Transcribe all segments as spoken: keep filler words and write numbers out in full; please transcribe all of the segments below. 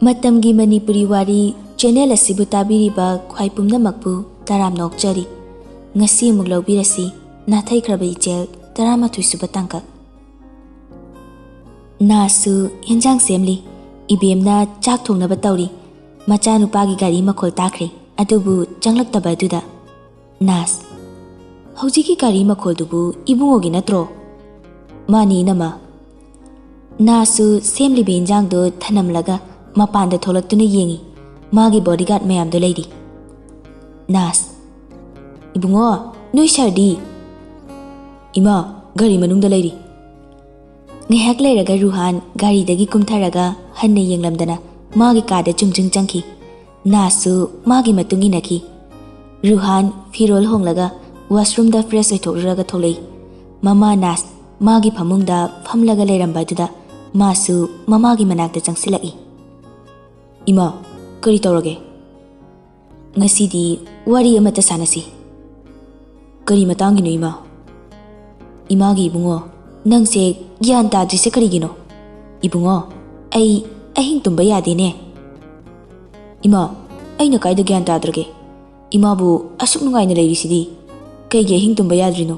ꯃꯇꯝꯒꯤ ꯃꯅꯤꯄꯨꯔꯤ ꯋꯥꯔꯤ ꯆꯦꯅꯦꯜ ꯑꯁꯤꯕꯨ ꯇꯥꯕꯤꯔꯤꯕ ꯈ꯭ꯋꯥꯏ ꯄꯨꯝꯅꯃꯛꯄꯨ ꯇꯔꯥꯝꯅ ꯑꯣꯛꯆꯔꯤ꯫ ꯉꯁꯤ ꯑꯃꯨꯛ ꯂꯧꯕꯤꯔꯁꯤ ꯅꯥꯊꯩꯈ꯭ꯔꯕ ꯏꯆꯦꯜ ꯇꯔꯥꯃꯥꯊꯣꯏ ꯁꯨꯕ ꯇꯥꯡꯀꯛ꯫ ꯅꯥꯁꯁꯨ ꯍꯦꯟꯖꯥꯡ ꯁꯦꯝꯂꯤ꯫ ꯏꯕꯦꯝꯅ ꯆꯥꯛ ꯊꯣꯡꯅꯕ ꯇꯧꯔꯤ꯫ ꯃꯆꯥꯅꯨꯄꯥꯒꯤ ꯒꯥꯔꯤ ꯃꯈꯣꯜ ꯇꯥꯈ꯭ꯔꯦ, ꯑꯗꯨꯕꯨ ꯆꯪꯂꯛꯇꯕ ꯑꯗꯨꯗ꯫ ꯅꯥꯁ, "ꯍꯧꯖꯤꯛꯀꯤ ꯒꯥꯔꯤ ꯃꯈꯣꯜꯗꯨꯕꯨ ꯏꯕꯨꯡꯉꯣꯒꯤ ꯅꯠꯇ꯭ꯔꯣ?" "ꯃꯥꯅꯤ, ꯏꯅꯝꯃ꯫" ꯅꯥꯁꯁꯨ ꯁꯦꯝꯂꯤꯕ ꯏꯟꯖꯥꯡꯗꯨ ꯊꯅꯝꯂꯒ ꯃꯄꯥꯟꯗ ꯊꯣꯛꯂꯛꯇꯨꯅ ꯌꯦꯡꯏ꯫ ꯃꯥꯒꯤ ꯕꯣꯗꯤꯒꯥꯔꯗ ꯃꯌꯥꯝꯗꯣ ꯂꯩꯔꯤ꯫ ꯅꯥꯁ, "ꯏꯕꯨꯡꯉꯣ, ꯅꯣꯏ ꯁꯥꯔꯗꯤ?" "ꯏꯃꯥ, ꯒꯥꯔꯤ ꯃꯅꯨꯡꯗ ꯂꯩꯔꯤ꯫" ꯉꯥꯏꯍꯥꯛ ꯂꯩꯔꯒ ꯔꯨꯍꯥꯟ ꯒꯥꯔꯤꯗꯒꯤ ꯀꯨꯝꯊꯔꯒ ꯍꯟꯅ ꯌꯦꯡꯂꯝꯗꯅ ꯃꯥꯒꯤ ꯀꯥꯗ ꯆꯨꯝ ꯆꯨꯝ ꯆꯪꯈꯤ꯫ ꯅꯥꯁꯁꯨ ꯃꯥꯒꯤ ꯃꯇꯨꯡ ꯏꯟꯅꯈꯤ꯫ ꯔꯨꯍꯥꯟ ꯐꯤꯔꯣꯜ ꯍꯣꯡꯂꯒ ꯋꯥꯁꯔꯨꯝꯗ ꯐ꯭ꯔꯦꯁ ꯑꯣꯏꯊꯣꯛꯂꯨꯔꯒ ꯊꯣꯛꯂꯛꯏ꯫ ꯃꯃꯥ ꯅꯥꯁ ꯃꯥꯒꯤ ꯐꯃꯨꯡꯗ ꯐꯝꯂꯒ ꯂꯩꯔꯝꯕ ꯑꯗꯨꯗ ꯃꯥꯁꯨ ꯃꯃꯥꯒꯤ ꯃꯅꯥꯛꯇ ꯆꯪꯁꯤꯜꯂꯛꯏ꯫ "ꯏꯃꯥ, ꯀꯔꯤ ꯇꯧꯔꯒꯦ?" "ꯉꯁꯤꯗꯤ ꯋꯥꯔꯤ ꯑꯃꯠꯇ ꯁꯥꯟꯅꯁꯤ꯫" "ꯀꯔꯤ ꯃꯇꯥꯡꯒꯤꯅꯣ, ꯏꯃꯥ?" "ꯏꯃꯥꯒꯤ ꯏꯕꯨꯡꯉꯣ, ꯅꯪꯁꯦ ꯒ꯭ꯌꯥꯟ ꯇꯥꯗ꯭ꯔꯤꯁꯦ ꯀꯔꯤꯒꯤꯅꯣ? ꯏꯕꯨꯡꯉꯣ, ꯑꯩ ꯑꯍꯤꯡ ꯇꯨꯝꯕ ꯌꯥꯗꯦꯅꯦ꯫" "ꯏꯃꯥ, ꯑꯩꯅ ꯀꯥꯏꯗ ꯒ꯭ꯌꯥꯟ ꯇꯥꯗ꯭ꯔꯒꯦ? ꯏꯃꯥꯕꯨ ꯑꯁꯨꯛ ꯅꯨꯡꯉꯥꯏꯅ ꯂꯩꯔꯤꯁꯤꯗꯤ, ꯀꯩꯒꯤ ꯑꯍꯤꯡ ꯇꯨꯝꯕ ꯌꯥꯗ꯭ꯔꯤꯅꯣ?"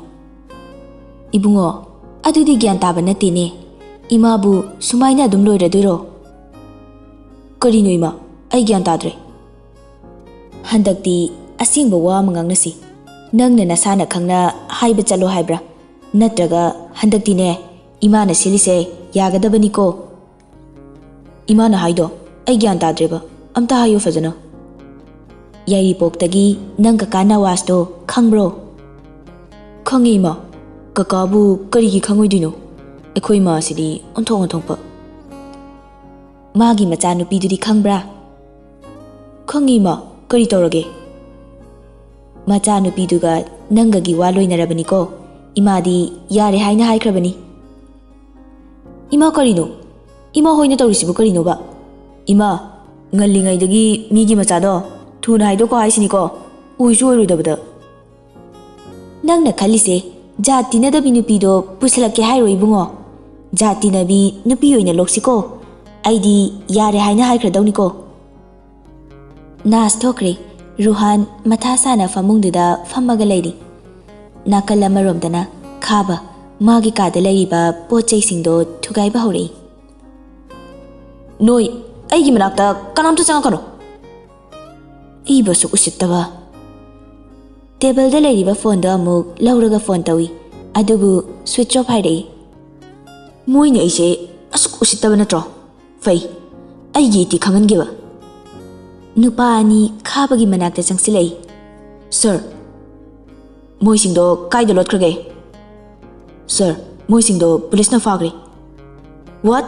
"ꯏꯕꯨꯡꯉꯣ, ꯑꯗꯨꯗꯤ ꯒ꯭ꯌꯥꯟ ꯇꯥꯕ ꯅꯠꯇꯦꯅꯦ꯫ ꯏꯃꯥꯕꯨ ꯁꯨꯃꯥꯏꯅ ꯑꯗꯨꯝ ꯂꯣꯏꯔꯗꯣꯏꯔꯣ?" "ꯀꯔꯤꯅꯣ ꯏꯃꯥ? ꯑꯩ ꯒ꯭ꯌꯥꯟ ꯇꯥꯗ꯭ꯔꯦ꯫" "ꯍꯟꯗꯛꯇꯤ ꯑꯁꯦꯡꯕ ꯋꯥ ꯑꯃ ꯉꯥꯡꯅꯁꯤ꯫ ꯅꯪꯅ ꯅꯁꯥꯅ ꯈꯪꯅ ꯍꯥꯏꯕ ꯆꯠꯂꯣ ꯍꯥꯏꯕ꯭ꯔꯥ? ꯅꯠꯇ꯭ꯔꯒ ꯍꯟꯗꯛꯇꯤꯅꯦ, ꯏꯃꯥꯅ ꯁꯤꯜꯂꯤꯁꯦ ꯌꯥꯒꯗꯕꯅꯤꯀꯣ?" "ꯏꯃꯥꯅ ꯍꯥꯏꯗꯣ ꯑꯩ ꯒ꯭ꯌꯥꯟ ꯇꯥꯗ꯭ꯔꯦꯕ, ꯑꯝꯇ ꯍꯥꯏꯌꯨ ꯐꯖꯅ꯫" "ꯌꯥꯏꯔꯤꯄꯣꯛꯇꯒꯤ ꯅꯪ ꯀꯀꯥ ꯅꯋꯥꯖꯇꯣ ꯈꯪꯕ꯭ꯔꯣ?" "ꯈꯪꯉꯤ ꯏꯃꯥ, ꯀꯀꯥꯕꯨ ꯀꯔꯤꯒꯤ ꯈꯪꯉꯣꯏꯗꯣꯏꯅꯣ? ꯑꯩꯈꯣꯏ ꯏꯃꯥꯁꯤꯗꯤ ꯑꯣꯟꯊꯣꯛ ꯑꯣꯟꯊꯣꯛꯄ꯫" "ꯃꯥꯒꯤ ꯃꯆꯥꯅꯨꯄꯤꯗꯨꯗꯤ ꯈꯪꯕ꯭ꯔꯥ?" "ꯈꯪꯉꯤ ꯏꯃꯥ, ꯀꯔꯤ ꯇꯧꯔꯒꯦ?" "ꯃꯆꯥꯅꯨꯄꯤꯗꯨꯒ ꯅꯪꯒꯒꯤ ꯋꯥ ꯂꯣꯏꯅꯔꯕꯅꯤꯀꯣ꯫ ꯏꯃꯥꯗꯤ ꯌꯥꯔꯦ ꯍꯥꯏꯅ ꯍꯥꯏꯈ꯭ꯔꯕꯅꯤ꯫" "ꯏꯃꯥ, ꯀꯔꯤꯅꯣ? ꯏꯃꯥ ꯍꯣꯏꯅ ꯇꯧꯔꯤꯁꯤꯕꯨ ꯀꯔꯤꯅꯣꯕ? ꯏꯃꯥ, ꯉꯜꯂꯤꯉꯩꯗꯒꯤ ꯃꯤꯒꯤ ꯃꯆꯥꯗꯣ ꯊꯨꯅ ꯍꯥꯏꯗꯣꯛꯀꯣ ꯍꯥꯏꯁꯤꯅꯤꯀꯣ, ꯑꯣꯏꯁꯨ ꯑꯣꯏꯔꯣꯏꯗꯕꯗ꯫" "ꯅꯪꯅ ꯈꯜꯂꯤꯁꯦ ꯖꯥꯠ ꯇꯤꯟꯅꯗꯕꯤ ꯅꯨꯄꯤꯗꯣ ꯄꯨꯁꯜꯂꯛꯀꯦ ꯍꯥꯏꯔꯣ ꯏꯕꯨꯡꯉꯣ? ꯖꯥꯠ ꯇꯤꯟꯅꯕꯤ ꯅꯨꯄꯤ ꯑꯣꯏꯅ ꯂꯣꯛꯁꯤꯀꯣ꯫ ꯑꯩꯗꯤ ꯌꯥꯔꯦ ꯍꯥꯏꯅ ꯍꯥꯏꯈ꯭ꯔꯗꯧꯅꯤꯀꯣ꯫ ꯅꯥꯁ ꯊꯣꯛꯈ꯭ꯔꯦ꯫ ꯔꯨꯍꯥꯟ ꯃꯊꯥ ꯁꯥꯅ ꯐꯃꯨꯡꯗꯨꯗ ꯐꯝꯃꯒ ꯂꯩꯔꯤ꯫ ꯅꯥꯀꯜ ꯑꯃꯔꯣꯝꯗꯅ ꯈꯥꯕ ꯃꯥꯒꯤ ꯀꯥꯗ ꯂꯩꯔꯤꯕ ꯄꯣꯠ ꯆꯩꯁꯤꯡꯗꯣ ꯊꯨꯒꯥꯏꯕ ꯍꯧꯔꯛꯏ꯫ "ꯅꯣꯏ ꯑꯩꯒꯤ ꯃꯅꯥꯛꯇ ꯀꯅꯥꯝꯇ ꯆꯪꯉꯛꯀꯅꯨ꯫ ꯑꯩꯕꯨ ꯑꯁꯨꯛ ꯎꯁꯤꯠꯇꯕ!" ꯇꯦꯕꯜꯗ ꯂꯩꯔꯤꯕ ꯐꯣꯟꯗꯣ ꯑꯃꯨꯛ ꯂꯧꯔꯒ ꯐꯣꯟ ꯇꯧꯏ, ꯑꯗꯨꯕꯨ ꯁ꯭ꯋꯤꯆ ꯑꯣꯐ ꯍꯥꯏꯔꯛꯏ꯫ "ꯃꯣꯏꯅ ꯑꯩꯁꯦ ꯑꯁꯨꯛ ꯎꯁꯤꯠꯇꯕ ꯅꯠꯇ꯭ꯔꯣ? ꯐꯩ, ꯑꯩꯒꯤ ꯏꯇꯤ ꯈꯪꯍꯟꯒꯦꯕ꯫" ꯅꯨꯄꯥ ꯑꯅꯤ ꯈꯥꯕꯒꯤ ꯃꯅꯥꯛꯇ ꯆꯪꯁꯤꯜꯂꯛꯏ꯫ "ꯁꯥꯔ, ꯃꯣꯏꯁꯤꯡꯗꯣ ꯀꯥꯏꯗ ꯂꯣꯠꯈ꯭ꯔꯒꯦ?" "ꯁꯥꯔ, ꯃꯣꯏꯁꯤꯡꯗꯣ ꯄꯨꯂꯤꯁꯅ ꯐꯥꯈ꯭ꯔꯦ꯫" "ꯋꯥꯠ?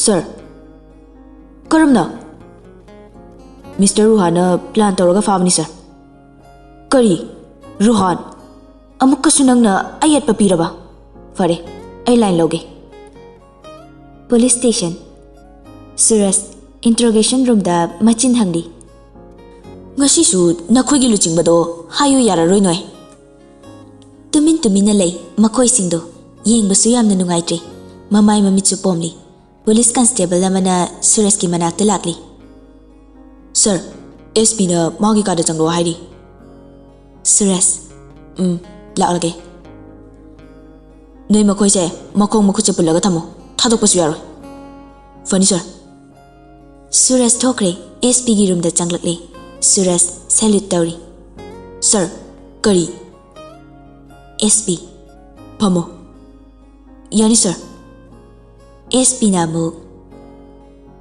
ꯁꯥꯔ, ꯀꯔꯝꯅ?" "ꯃꯤꯁꯇꯔ ꯔꯨꯍꯥꯟꯅ ꯄ꯭ꯂꯥꯟ ꯇꯧꯔꯒ ꯐꯥꯕꯅꯤ, ꯁꯥꯔ꯫" "ꯀꯔꯤ? ꯔꯨꯍꯥꯟ? ꯑꯃꯨꯛꯀꯁꯨ ꯅꯪꯅ ꯑꯌꯦꯠꯄ ꯄꯤꯔꯕ? ꯐꯔꯦ, ꯑꯩ ꯂꯥꯏꯟ ꯂꯧꯒꯦ꯫" Police station. ꯁꯨꯔꯖ ꯏꯟꯇꯔꯣꯒꯦꯁꯟ ꯔꯨꯝꯗ ꯃꯆꯤꯟ ꯍꯪꯂꯤ꯫ "ꯉꯁꯤꯁꯨ ꯅꯈꯣꯏꯒꯤ ꯂꯨꯆꯤꯡꯕꯗꯣ ꯍꯥꯏꯌꯨ ꯌꯥꯔꯔꯣꯏ ꯅꯣꯏ?" ꯇꯨꯃꯤꯟ ꯇꯨꯃꯤꯟꯅ ꯂꯩ ꯃꯈꯣꯏꯁꯤꯡꯗꯣ꯫ ꯌꯦꯡꯕꯁꯨ ꯌꯥꯝꯅ ꯅꯨꯡꯉꯥꯏꯇ꯭ꯔꯦ꯫ ꯃꯃꯥꯏ ꯃꯃꯤꯠꯁꯨ ꯄꯣꯝꯂꯤ꯫ ꯄꯨꯂꯤꯁ ꯀꯟꯁꯇꯦꯕꯜ ꯑꯃꯅ ꯁꯨꯔꯖꯀꯤ ꯃꯅꯥꯛꯇ ꯂꯥꯛꯂꯤ꯫ "ꯁꯥꯔ, ꯑꯦꯁ ꯄꯤꯅ ꯃꯥꯒꯤ ꯀꯥꯗ ꯆꯪꯂꯛꯑꯣ ꯍꯥꯏꯔꯤ꯫" ꯁꯨꯔꯖ, "ꯎꯝ, ꯂꯥꯛꯂꯒꯦ꯫" "ꯅꯣꯏ ꯃꯈꯣꯏꯁꯦ ꯃꯈꯣꯡ ꯃꯈꯨꯠꯁꯦ ꯄꯨꯜꯂꯒ ꯊꯝꯃꯨ꯫ ꯊꯥꯗꯣꯛꯄꯁꯨ ꯌꯥꯔꯣꯏ꯫" "ꯐꯅꯤ, ꯁꯥꯔ꯫" ꯁꯨꯔꯖ ꯊꯣꯛꯈ꯭ꯔꯦ꯫ ꯑꯦꯁ ꯄꯤꯒꯤ ꯔꯨꯝꯗ ꯆꯪꯂꯛꯂꯦ꯫ ꯁꯨꯔꯖ ꯁꯦꯂ꯭ꯌꯨꯠ ꯇꯧꯔꯤ꯫ "ꯁꯥꯔ, ꯀꯔꯤ?" "ꯑꯦꯁ ꯄꯤ, ꯐꯝꯃꯣ꯫" "ꯌꯥꯅꯤ, ꯁꯥꯔ꯫" ꯑꯦꯁ ꯄꯤꯅ ꯑꯃꯨꯛ,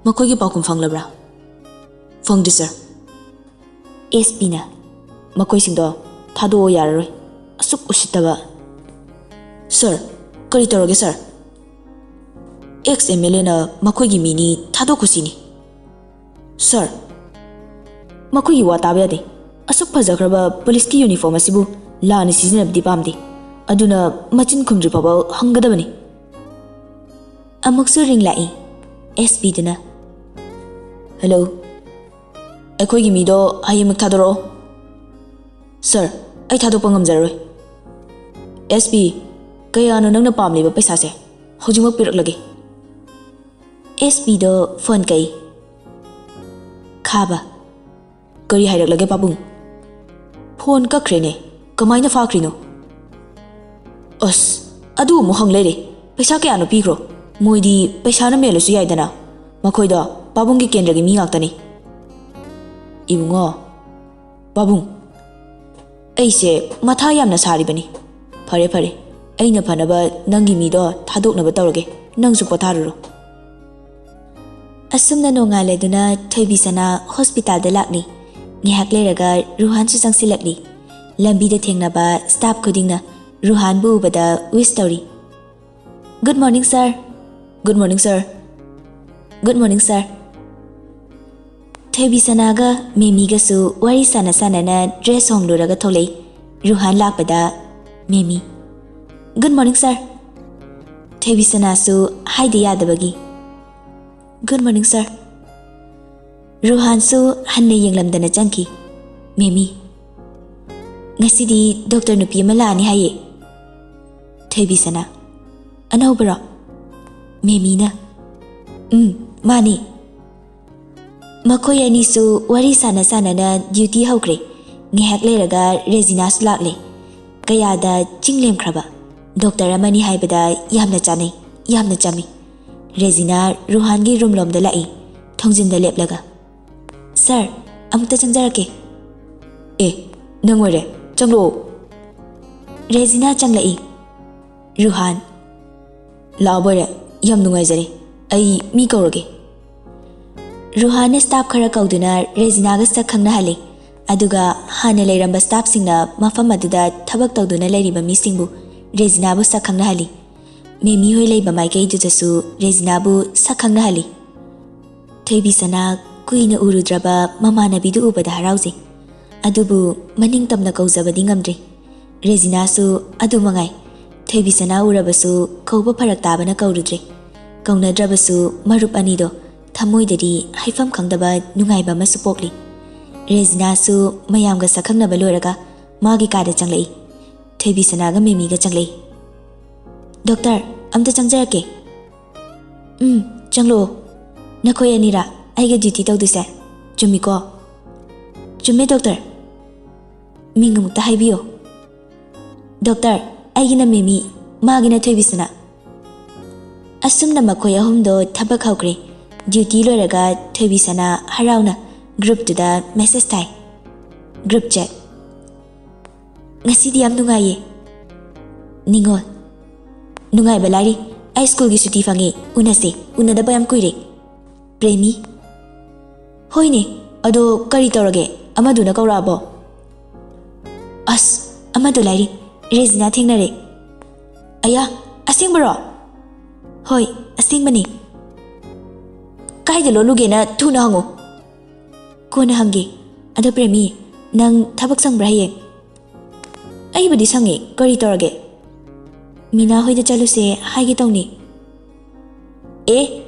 "ꯃꯈꯣꯏꯒꯤ ꯄꯥꯎꯈꯨꯝ ꯐꯪꯂꯕ꯭ꯔꯥ?" "ꯐꯪꯗꯦ, ꯁꯥꯔ꯫" ꯑꯦꯁ ꯄꯤꯅ, "ꯃꯈꯣꯏꯁꯤꯡꯗꯣ ꯊꯥꯗꯣꯛꯑꯣ, ꯌꯥꯔꯔꯣꯏ꯫ ꯑꯁꯨꯛ ꯎꯁꯤꯠꯇꯕ꯫" "ꯁꯥꯔ, ꯀꯔꯤ ꯇꯧꯔꯒꯦ, ꯁꯥꯔ?" "ꯑꯦꯛꯁ ꯑꯦꯝ ꯑꯦꯜ ꯑꯦꯅ ꯃꯈꯣꯏꯒꯤ ꯃꯤꯅꯤ, ꯊꯥꯗꯣꯛꯈꯣ ꯁꯤꯅꯤ꯫" "ꯁꯥꯔ, ꯃꯈꯣꯏꯒꯤ ꯋꯥ ꯇꯥꯕ ꯌꯥꯗꯦ꯫ ꯑꯁꯨꯛ ꯐꯖꯈ꯭ꯔꯕ ꯄꯨꯂꯤꯁꯀꯤ ꯌꯨꯅꯤꯐꯣꯔꯝ ꯑꯁꯤꯕꯨ ꯂꯥꯟꯅ ꯁꯤꯖꯤꯟꯅꯕꯗꯤ ꯄꯥꯝꯗꯦ꯫ ꯑꯗꯨꯅ ꯃꯆꯤꯟ ꯈꯨꯝꯗ꯭ꯔꯤ ꯐꯥꯎꯕ ꯍꯪꯒꯗꯕꯅꯤ꯫" ꯑꯃꯨꯛꯁꯨ ꯔꯤꯡ ꯂꯥꯛꯏ꯫ ꯑꯦꯁ ꯄꯤꯗꯨꯅ, "ꯍꯜꯂꯣ, ꯑꯩꯈꯣꯏꯒꯤ ꯃꯤꯗꯣ ꯍꯌꯦꯡꯃꯛ ꯊꯥꯗꯣꯔꯛꯑꯣ꯫" "ꯁꯥꯔ, ꯑꯩ ꯊꯥꯗꯣꯛꯄ ꯉꯝꯖꯔꯔꯣꯏ꯫" "ꯑꯦꯁ ꯄꯤ, ꯀꯌꯥꯅꯣ ꯅꯪꯅ ꯄꯥꯝꯂꯤꯕ ꯄꯩꯁꯥꯁꯦ? ꯍꯧꯖꯤꯛꯃꯛ ꯄꯤꯔꯛꯂꯒꯦ꯫" ꯑꯦꯁ ꯄꯤꯗꯣ ꯐꯣꯟ ꯀꯛꯏ꯫ ꯈꯥꯕ꯫ "ꯀꯔꯤ ꯍꯥꯏꯔꯛꯂꯒꯦ ꯄꯥꯕꯨꯡ?" "ꯐꯣꯟ ꯀꯛꯈ꯭ꯔꯦꯅꯦ꯫ ꯀꯃꯥꯏꯅ ꯐꯥꯈ꯭ꯔꯤꯅꯣ?" "ꯑꯁ, ꯑꯗꯨ ꯑꯃꯨꯛ ꯍꯪ ꯂꯩꯔꯦ꯫ ꯄꯩꯁꯥ ꯀꯌꯥꯅꯣ ꯄꯤꯈ꯭ꯔꯣ? ꯃꯣꯏꯗꯤ ꯄꯩꯁꯥꯅ ꯃꯦꯜꯂꯁꯨ ꯌꯥꯏꯗꯅ꯫ ꯃꯈꯣꯏꯗꯣ ꯄꯥꯕꯨꯡꯒꯤ ꯀꯦꯟꯗ꯭ꯔꯒꯤ ꯃꯤ ꯉꯥꯛꯇꯅꯤ꯫" "ꯏꯕꯨꯡꯉꯣ, ꯄꯥꯕꯨꯡ, ꯑꯩꯁꯦ ꯃꯊꯥ ꯌꯥꯝꯅ ꯁꯥꯔꯤꯕꯅꯤ꯫ ꯐꯔꯦ, ꯐꯔꯦ, ꯑꯩꯅ ꯐꯅꯕ ꯅꯪꯒꯤ ꯃꯤꯗꯣ ꯊꯥꯗꯣꯛꯅꯕ ꯇꯧꯔꯒꯦ꯫ ꯅꯪꯁꯨ ꯄꯣꯊꯥꯔꯨꯔꯣ꯫" ꯑꯁꯨꯝꯅ ꯅꯣꯡꯉꯥꯜꯂꯗꯨꯅ ꯊꯣꯏꯕꯤ ꯁꯅꯥ ꯍꯣꯁꯄꯤꯇꯥꯜꯗ ꯂꯥꯛꯂꯤ꯫ ꯉꯥꯏꯍꯥꯛ ꯂꯩꯔꯒ ꯔꯨꯍꯥꯟꯁꯨ ꯆꯪꯁꯤꯜꯂꯛꯂꯤ꯫ ꯂꯝꯕꯤꯗ ꯊꯦꯡꯅꯕ ꯁ꯭ꯇꯥꯐ ꯈꯨꯗꯤꯡꯅ ꯔꯨꯍꯥꯟꯕꯨ ꯎꯕꯗ ꯋꯤꯁ ꯇꯧꯔꯤ꯫ "Good morning, sir꯫ Good morning, sir꯫ Good morning, sir꯫" ꯊꯣꯏꯕꯤ ꯁꯅꯥꯒ ꯃꯦꯃꯤꯒꯁꯨ ꯋꯥꯔꯤ ꯁꯥꯟꯅ ꯁꯥꯟꯅꯅ ꯗ꯭ꯔꯦꯁ ꯍꯣꯡꯂꯨꯔꯒ ꯊꯣꯛꯂꯛꯏ꯫ ꯔꯨꯍꯥꯟ ꯂꯥꯛꯄꯗ ꯃꯦꯃꯤ, "Good morning, sir꯫" ꯊꯣꯏꯕꯤ ꯁꯅꯥꯁꯨ ꯍꯥꯏꯗ ꯌꯥꯗꯕꯒꯤ, "Good morning, sir꯫" ꯔꯨꯍꯥꯟꯁꯨ ꯍꯟꯅ ꯌꯦꯡꯂꯝꯗꯅ ꯆꯪꯈꯤ꯫ ꯃꯦꯃꯤ, "ꯉꯁꯤꯗꯤ ꯗꯣꯛꯇꯔ ꯅꯨꯄꯤ ꯑꯃ ꯂꯥꯛꯑꯅꯤ ꯍꯥꯏꯌꯦ꯫" ꯊꯣꯏꯕꯤ ꯁꯅꯥ, "ꯑꯅꯧꯕꯔꯣ?" ꯃꯦꯃꯤꯅ, "ꯎꯝ, ꯃꯥꯅꯤ꯫" ꯃꯈꯣꯏ ꯑꯅꯤꯁꯨ ꯋꯥꯔꯤ ꯁꯥꯟꯅ ꯁꯥꯟꯅꯅ ꯗ꯭ꯌꯨꯇꯤ ꯍꯧꯈ꯭ꯔꯦ꯫ ꯉꯥꯏꯍꯥꯛ ꯂꯩꯔꯒ ꯔꯦꯖꯤꯅꯥꯁꯨ ꯂꯥꯛꯂꯦ꯫ ꯀꯌꯥꯗ ꯆꯤꯡ ꯂꯦꯝꯈ꯭ꯔꯕ꯫ ꯗꯣꯛꯇꯔ ꯑꯃꯅꯤ ꯍꯥꯏꯕꯗ ꯌꯥꯝꯅ ꯆꯥꯅꯩ, ꯌꯥꯝꯅ ꯆꯝꯃꯤ꯫ ꯔꯦꯖꯤꯅꯥ ꯔꯨꯍꯥꯟꯒꯤ ꯔꯨꯝ ꯂꯣꯝꯗ ꯂꯥꯛꯏ, ꯊꯣꯡꯖꯤꯟꯗ ꯂꯦꯞꯂꯒ꯫ "ꯁꯥꯔ, ꯑꯃꯨꯛꯇ ꯆꯪꯖꯔꯛꯀꯦ꯫" "ꯑꯦ, ꯅꯪ ꯑꯣꯏꯔꯦ, ꯆꯪꯂꯛꯑꯣ꯫" ꯔꯦꯖꯤꯅꯥ ꯆꯪꯂꯛꯏ꯫ ꯔꯨꯍꯥꯟ, "ꯂꯥꯛꯑꯕꯣꯏꯔꯦ, ꯌꯥꯝ ꯅꯨꯡꯉꯥꯏꯖꯔꯦ꯫ ꯑꯩ ꯃꯤ ꯀꯧꯔꯒꯦ꯫" ꯔꯨꯍꯥꯟꯅ ꯁ꯭ꯇꯥꯐ ꯈꯔ ꯀꯧꯗꯨꯅ ꯔꯦꯖꯤꯅꯥꯒ ꯁꯛ ꯈꯪꯅꯍꯜꯂꯤ꯫ ꯑꯗꯨꯒ ꯍꯥꯟꯅ ꯂꯩꯔꯝꯕ ꯁ꯭ꯇꯥꯐꯁꯤꯡꯅ ꯃꯐꯝ ꯑꯗꯨꯗ ꯊꯕꯛ ꯇꯧꯗꯨꯅ ꯂꯩꯔꯤꯕ ꯃꯤꯁꯤꯡꯕꯨ ꯔꯦꯖꯤꯅꯥꯕꯨ ꯁꯛ ꯈꯪꯅꯍꯜꯂꯤ꯫ ꯃꯦꯃꯤ ꯍꯣꯏ ꯂꯩꯕ ꯃꯥꯏꯀꯩꯗꯨꯗꯁꯨ ꯔꯦꯖꯤꯅꯥꯕꯨ ꯁꯛ ꯈꯪꯅꯍꯜꯂꯤ꯫ ꯊꯣꯏꯕꯤ ꯁꯅꯥ ꯀꯨꯏꯅ ꯎꯔꯨꯗ꯭ꯔꯕ ꯃꯃꯥꯟꯅꯕꯤꯗꯨ ꯎꯕꯗ ꯍꯔꯥꯎꯖꯩ꯫ ꯑꯗꯨꯕꯨ ꯃꯅꯤꯡ ꯇꯝꯅ ꯀꯧꯖꯕꯗꯤ ꯉꯝꯗ꯭ꯔꯤ꯫ ꯔꯦꯖꯤꯅꯥꯁꯨ ꯑꯗꯨ ꯃꯉꯥꯏ꯫ ꯊꯣꯏꯕꯤ ꯁꯅꯥ ꯎꯔꯕꯁꯨ ꯀꯧꯕ ꯐꯔꯛ ꯇꯥꯕꯅ ꯀꯧꯔꯨꯗ꯭ꯔꯦ꯫ ꯀꯧꯅꯗ꯭ꯔꯕꯁꯨ ꯃꯔꯨꯞ ꯑꯅꯤꯗꯣ ꯊꯃꯣꯏꯗꯗꯤ ꯍꯥꯏꯐꯝ ꯈꯪꯗꯕ ꯅꯨꯡꯉꯥꯏꯕ ꯑꯃꯁꯨ ꯄꯣꯛꯂꯤ꯫ ꯔꯦꯖꯤꯅꯥꯁꯨ ꯃꯌꯥꯝꯒ ꯁꯛꯈꯪꯅꯕ ꯂꯣꯏꯔꯒ ꯃꯥꯒꯤ ꯀꯥꯗ ꯆꯪꯂꯛꯏ꯫ ꯊꯣꯏꯕꯤ ꯁꯅꯥꯒ ꯃꯦꯃꯤꯒ ꯆꯪꯂꯛꯏ꯫ "ꯗꯣꯛꯇꯔ, ꯑꯝꯇ ꯆꯪꯖꯔꯛꯀꯦ꯫" "ꯎꯝ, ꯆꯪꯂꯛꯑꯣ꯫ ꯅꯈꯣꯏ ꯑꯅꯤꯔꯥ ꯑꯩꯒ duty ꯇꯧꯗꯣꯏꯁꯦ? ꯆꯨꯝꯃꯤꯀꯣ? ꯆꯨꯝꯃꯦ, doctor꯫ ꯃꯤꯡ ꯑꯃꯨꯛꯇ ꯍꯥꯏꯕꯤꯌꯣ꯫ Doctor, ꯑꯩꯒꯤꯅ ꯃꯦꯃꯤ, ꯃꯥꯒꯤꯅ ꯊꯣꯏꯕꯤꯁꯅꯥ꯫ ꯑꯁꯨꯝꯅ ꯃꯈꯣꯏ ꯑꯍꯨꯝꯗꯣ ꯊꯕꯛ ꯍꯧꯈ꯭ꯔꯦ꯫ Duty ꯂꯣꯏꯔꯒ ꯊꯣꯏꯕꯤꯁꯅꯥ ꯍꯔꯥꯎꯅ groupꯇꯨꯗ message ꯊꯥꯏ꯫ Group chat꯫ "ꯉꯁꯤꯗꯤ ꯌꯥꯝ ꯅꯨꯡꯉꯥꯏꯌꯦ꯫ ꯅꯤꯉꯣꯜ, ꯅꯨꯡꯉꯥꯏꯕ ꯂꯥꯏꯔꯤ꯫ ꯑꯩ schoolꯒꯤ ꯁꯨꯇꯤ ꯐꯪꯉꯦ꯫ ꯎꯅꯁꯦ꯫ ꯎꯅꯗꯕ ꯌꯥꯝ ꯀꯨꯏꯔꯦ꯫ ꯄ꯭ꯔꯦꯃꯤ꯫ ꯍꯣꯏꯅꯦ, ꯑꯗꯣ ꯀꯔꯤ ꯇꯧꯔꯒꯦ? ꯑꯃꯗꯨꯅ ꯀꯧꯔꯛꯑꯕꯣ?" "ꯑꯁ, ꯑꯃꯗꯣ ꯂꯥꯏꯔꯤ꯫ ꯔꯦꯖꯤꯅꯥ ꯊꯦꯡꯅꯔꯦ꯫" "ꯑꯌꯥ, ꯑꯁꯦꯡꯕꯔꯣ?" "ꯍꯣꯏ, ꯑꯁꯦꯡꯕꯅꯤ꯫" "ꯀꯥꯏꯗ ꯂꯣꯠꯂꯨꯒꯦꯅ ꯊꯨꯅ ꯍꯪꯉꯨ꯫" "ꯀꯣꯟꯅ ꯍꯪꯒꯦ꯫ ꯑꯗꯣ ꯄ꯭ꯔꯦꯃꯤ, ꯅꯪ ꯊꯕꯛ ꯁꯪꯕ꯭ꯔꯥ ꯍꯌꯦꯡ?" "ꯑꯩꯕꯨꯗꯤ ꯁꯪꯉꯦ, ꯀꯔꯤ ꯇꯧꯔꯒꯦ?" "ꯃꯤꯅꯥ ꯍꯣꯏꯗ ꯆꯠꯂꯨꯁꯦ ꯍꯥꯏꯒꯦ ꯇꯧꯅꯤ꯫" "ꯑꯦ,